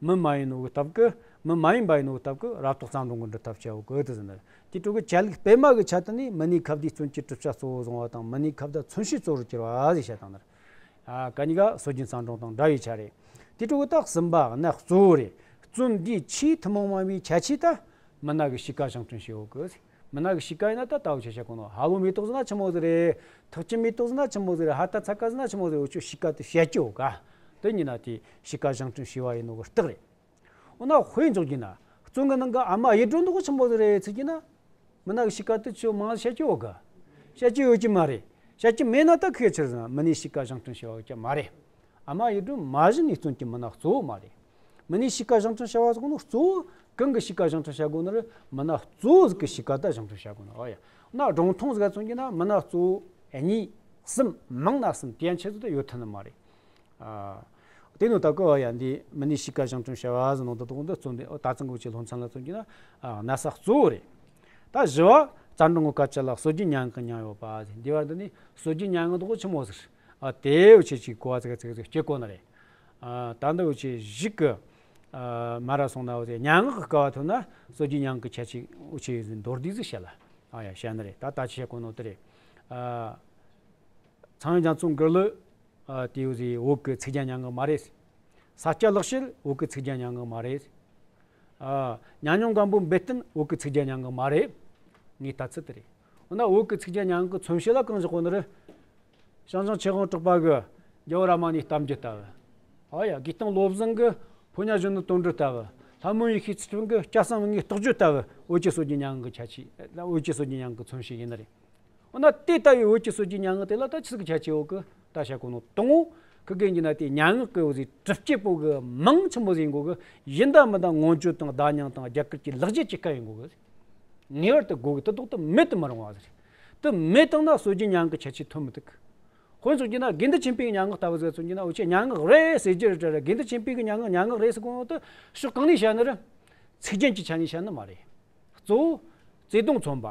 མི་མ་ཡིན་ནོ་གི་སྟབས་ཀྱིས། མི་མ་ཡིན་པ་ཡིན་ནོ་གི་སྟབས་ཀྱིས་རབ་རྟོག་བརྩམས་སྒྲུང་གི་འབྲི་ཐབས་བྱའོ་གི་དེ་ཟེར་ནི་རེད། དེ་འཕྲོ་གི་བྱ་ལུགས་སྤེལ་མ་གི་ཆ་དེ་ནས་མི་སྣའི་ཁ་བརྡའི་མཚོན་བྱའི་གྲུབ་ཆ་གཙོ་བོ་བཟུང་བ་དང་། མི་སྣའི་ཁ་བརྡ་མཚོན་བྱའི་གཙོ་བོར་གྱུར་བ་ཟིག་བཤད་བཏང་ནི་རེད། ཨ། གན་གཉིས་ཀ་སྲོལ་རྒྱུན་བརྩམས་སྒྲུང་དང་འདྲ་བའི་ཆ་རེད། དེ་འཕྲོ་གི་ད་གསུམ་པ་གནད་གཙོ་བོ་རེད། རྩོམ་འདིའི་ཆེས་ཐུན་མོང་མ་ཡིན་པའི་ཁྱད་ཆོས་ད་མི་སྣ་གི་གཤིས་ཀ་བྱང་སྐྲུན་བྱེད་ཡོད་གི། མི་སྣ་གི་གཤིས་ཀ་ཡིན་ན་ད་ལྟ་བུ་ཆ་བཤད་གོ་ནོ། ཧ་ལོ་མེ་ཏོག་ཟེར་ན་ཆི་མོ་ཟིག་རེད། ཐག་ཆུ་མེ་ཏོག་ཟེར་ན་ཆི་མོ་ཟིག་རེད། ཧ་ཏ་ཚ་ཀ་ཟེར་ན་ཆི་མོ་ཟིག་རེད། འུ་ཆོས་གཤིས་ཀ་དེ་བཤད་རྒྱུ་ཡོད་ག། དེ་ཉིན་ན་དེ་གཤིས་ཀ་བྱང་སྐྲུན་བྱས་པ་ཡིན་ནོ་གི་རྟགས་རེད། འོ་ན་དཔེ་འཇོག་རྒྱུ་ན། རྩོམ་གི་ནང་གི་ཨ་མ་ཡེ་སྒྲོན་འདུག་ཆི་མོ་ཟིག་རེད་ཟེར་གྱི་ན། མི་ནག་གི་གཤིས་ཀ་དེ་ཆོ་མང་བཤད་ཀྱི་ཡོད་ག་བཤད་ཀྱི་ཡོད་ཀྱི་མ་རེད། བཤད་ཀྱི་མེད་ན་ད་ཁོས་ཆི་ཟིག་མི་ནི་གཤིས་ཀ་བྱང་སྐྲུན་བྱ་བ་ཀྱང་མ་རེད། ཨ་མ་ཡེ་སྒྲོན་མ་གཞི་ནས་རྩོམ་གྱི་མི་ནག་གཙོ་བོ་མ་རེད། མི་ནི་གཤིས་ཀ་བྱང་སྐྲུན་བྱ་བ་ཟེར་གོ་ནོ་གཙོ་བོ་གང་གི་གཤིས་ཀ་བྱང་སྐྲུན་བྱ་དགོས་ནི་རེད། མི་ནག་གཙོ་བོ་ཟིག་གི་གཤིས་ཀ་ད་བྱང་སྐྲུན་བྱ་དགོས་ནི་ཨ་ཡ། ན་སྒྲུང་ཐུང་ཟིག་ག་རྩོམ་གྱི་ན་མི་ནག་གཙོ་བོ་གཉིས་གསུམ་མང་ན་གསུམ་དེ་ཡན་ཆད་ཟིག་ད་ཡོད་ཐུབ་ནི་མ་རེད། ཨ། དེ་ནོ་ད་གོ་བ་ཡ་འདི་མི་ནི་གཤིས་ཀ་བྱང་སྐྲུན་བྱ་བ་ཟེར་ནོ་ད་དུང་འདི་རྩོམ་འདི་ད་ཚང་གི་ཆེ་སློབ་ཚན་ལ་རྩོམ་གྱི་ན་ཨ་གནད་ས་གཙོ་བོ་རེད། ད་བཞི་བ་བཙན་སྒྲོལ་དངུལ་དཀར་ཆེ་ལ་སྲོལ་རྒྱུན་ཉམས་ཀྱི་མྱིང་ཡོད་པ་ཟེར། འདི་བར་འདི་ནི་སྲོལ་རྒྱུན་ཉམས་ཀྱི་འདུག་ཆི་མོ་ཟེར། ཨ་དེ་བོ་ཆེ་ཆེ་གོ་བ་ཙིག་ཙིག་སྐྱེ་གོ་ནི་རེད། ཨ་ད་འདི་བོ་ཆེ་གཞུག་གི་ཨ་མ་ར་སོང་ན་བོ་ཆེ་སྙན་ངག་གི་སྐབས་ཐོན་ན་སྲོལ་རྒྱུན་ཉམས་ཀྱི་ཁྱད་ཆོས་བོ་ཆེ་མདོར་བསྡུས་ཟིག་བཤད་ལ་ཨ་ཡ་བཤད་ནི་རེད། ད་ད་ཆི་བཤད་གོ་ནོ་དེ་རེད། ཨ། ཚངས་དབྱངས་རྒྱ་མཚོ་མགུར་གླུ། ཨ། དེའི་ཟེ་བོད་ཀྱི་ཚིག་རྒྱན་སྙན་ངག་མ་རེད། ས་སྐྱ་ལེགས་བཤད་བོད་ཀྱི་ཚིག་རྒྱན་སྙན་ངག་མ་རེད། ཨ། ཉམས་མྱོང་མགོན་པོའི་འབུམ་བསྟན་བོད་ཀྱི་ཚིག་རྒྱན་སྙན་ངག་མ་རེད། ངའི་ལྟ་ཚུལ་དེ་རེད། འོ་ན་བོད་ཀྱི་ཚིག་རྒྱན་སྙན་ངག་གི་མཚོན་བྱེད་ལ་གང་བཞག་གོ་ནི་རེད། ཞང་ཞུང་ཆོས་དབང་གྲགས་པ་གི་རྒྱལ་བ་རཱ་མ་ནའི་གཏམ་རྒྱུད་ལྟ་བུ། ཨ་ཡ་དགེ་སྟོན་བློ་བཟང་གི་ཕོ་ཉ་གཞོན་ནུའི་དོན་འགྲེལ་ལྟ་བུ། ལྷ་མོ་ཡེ་ཤེས་ཚེ་རིང་གི་སྐྱ་བསང་མི་ལྔའི་རྟོགས་བརྗོད་ལྟ་བུ་བོད་ཀྱི་སྲོལ་རྒྱུན་སྙན་ངག་གི་ཁྱད་ཆོས་བོད་ཀྱི་སྲོལ་རྒྱུན་སྙན་ངག་གི་མཚོན་བྱེད་ཡིན་ནི་རེད། འོ་ན་དེ་ལྟ་བུའི་བོད་ཀྱི་སྲོལ་རྒྱུན་སྙན་ངག་དེ་ལ་ད་ཆི་ཟིག་ཁྱད་ཆོས་ཡོད་གི་ད་བཤད་གོ་ནོ་དང་པོ། ཁི་གེ་ཡིན་ན་དེ་སྙན་ངག་གི་འོ་ཟེ་གྲུབ་བྱེད་པོ་གི་མིང་ཆི་མོ་ཟིག་ཡིན་དགོས་གི་ཡིན་ད་མིན་ད་མངོན་བརྗོད་དང་བརྡ་རྙིང་དང་རྒྱ་གར་གྱི་ལེགས་བཤད་ཀྱི་སྐད་ཡིན་དགོས་གི་ངེས་པར་དུ་དགོས་གི་དེ་ལྡོག་ཏུ་མེད་དུ་མི་རུང་བ་ཟེར། དེ་མེད་བཏང་ན་སྲོལ་རྒྱུན་སྙན་ངག་ཁྱད་ཆོས་ཐོན་མི་ཐུབ་གི་དཔེ་མཚོན་གྱི་ན་དགེ་འདུན་ཆོས་འཕེལ་གྱི་སྙན་ངག་ལྟ་བུ་ཟིག་མཚོན་གྱི་ན་འུ་ཆོས་སྙན་ངག་རེད་ཟེར་རྒྱུ་རེད་དྲ་རེད། དགེ་འདུན་ཆོས་འཕེལ་གྱི་སྙན་ངག་སྙན་ངག་རེད་ཟེར་གོ་ནོ་དེ་ཕྱོགས་གང་ནས་བཤད་ནི་རེད། ཚིག་རྒྱན་གྱི་ཆ་ནས་བཤད་ནི་མ་རེད། གཙོ་བོ་བརྩེ་དུང་མཚོན་པ།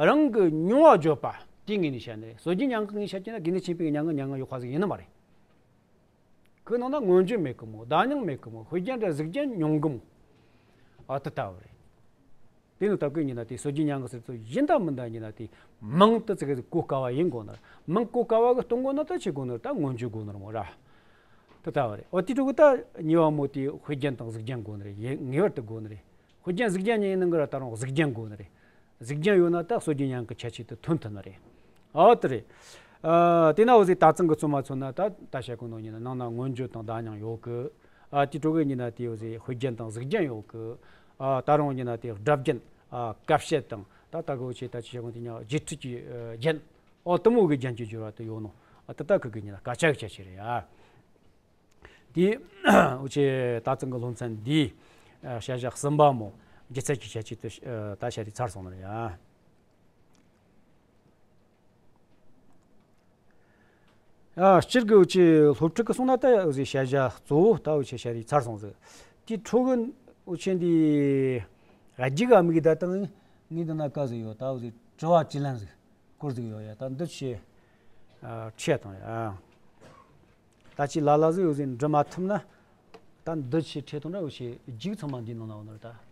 རང་གི་མྱོང་བ་བརྗོད་པ་དེའི་ངོས་ནས་བཤད་ནི་རེད། སྲོལ་རྒྱུན་སྙན་ངག་ངོས་བཤད་ཀྱི་ན་དགེ་འདུན་ཆོས་འཕེལ་གྱི་སྙན་ངག་སྙན་ངག་ཡོད་པ་ཟིག་ཡིན་ནི་མ་རེད། ཁོའི་ནང་ན་མངོན་བརྗོད་མེད་གི་མོ། བརྡ་རྙིང་མེད་གི་མོ། དཔེ་རྒྱན་དང་གཟུགས་རྒྱན་ཉུང་གི་མོ། ཨ་དེ་ལྟ་བུ་རེད། དེ་ནི་ད་གོ་ཡིན་ན་དེ་སྲོལ་རྒྱུན་སྙན་ངག་ཟེར་ཚོ་ཡིན་ད་མིན་ད་ཡིན་ན་དེ་མིང་དེ་ཙི་གེ་ཟིག་གོ་དཀའ་བ་ཡིན་དགོས་ནི། མིང་གོ་དཀའ་བ་གི་གཏོང་དགོས་ན་ད་ཆི་དགོས་ནི་ད་མངོན་བརྗོད་དགོས་ནི་མོ་ར། དེ་ལྟ་བུ་རེད། འོ་དེ་འཕྲོ་གི་ད་གཉིས་པ་མོ་དེ་དཔེ་རྒྱན་དང་གཟུགས་རྒྱན་དགོས་ནི་རེད། ཡིན་ངེས་པར་དུ་དགོས་ནི་རེད། དཔེ་རྒྱན་གཟུགས་རྒྱན་གཉིས་ནང་གི་ར་ད་རུང་གཟུགས་རྒྱན་དགོས་ནི་རེད། གཟུགས་རྒྱན་ཡོད་ན་ད་སྲོལ་རྒྱུན་སྙན་ངག་གི་ཁྱད་ཆོས་དེ་ཐོན་ཐུབ་ནི་རེད། ཨ་དེ་རེད། ཨ་དེ་ན་འོ་ཟེ་ད་ཚང་གི་ཚོ་མ་ཚོ་ན་ད་ད་བཤད་གོ་ནོ་ཡིན་ན་ནང་ན་མངོན་བརྗོད་དང་བརྡ་རྙིང་ཡོད་གི་ཨ་དེ་འཕྲོ་གི་ཡིན་ན་དེ་འོ་ཟེ་དཔེ་རྒྱན་དང་གཟུགས་རྒྱན་ཡོད་གི་ཨ་ད་རུང་ཡིན་ན་དེ་སྒྲ་རྒྱན། ཨ་ཀ་བཤད་དང་ད་ད་གི་འུ་ཆོས་ད་ཅི་བཤད་གོ་དེ་ཉག་རྗེས་ཁྲིད་ཀྱི་རྒྱན། ཨོ་དེ་མོ་གི་རྒྱན་གྱི་སྦྱོར་བ་དེ་ཡོད་ནོ། ཨ་དེ་ད་གི་གི་ཡིན་ན་སྐད་ཆ་གི་ཁྱད་ཆོས་རེད་ཨ། དེ་འུ་ཆོས་ད་ཚང་གི་སློབ་ཚན་འདིའི་ཨ་བྱ་བཞག་གསུམ་པ་མོ་སྒྱུ་རྩལ་གྱི་ཁྱད་ཆོས་དེ་ཨ་ད་བཤད་དེ་ཚར་སོང་ནི་རེད་ཨ། ཨ་སྤྱིར་གི་འུ་ཆོས་སློབ་ཕྲུག་གི་སོང་ན་ད་འུ་ཟེ་བྱ་བཞག་གཙོ་བོ་ད་འུ་ཆོས་བཤད་དེ་ཚར་སོང་ཟིག་དེ་འཕྲོ་གི་འུ་ཆོས་འདི་རྒྱུགས་ཨ་མིག་ད་དང་ངས་འདི་ན་ཀ་ཟིག་ཡོད། ད་འུ་ཟེ་དྲི་བ་དྲིས་ལན་ཟིག་སྐོར་ཟིག་ཡོད་ཡ། ད་འདི་ཆེ་ཨ་ཁྲིད་དང་ཡ། ད་ཅི་ལ་ལ་ཟིག་འུ་ཟེ་འབྲི་མ་ཐུབ་ན་ད་འདི་ཆེ་ཁྲིད་དང་འདྲ་འུ་ཆོས་རྒྱུགས་ཚང་མ་འདི་ནང་ན་འོ་ནོར་ད།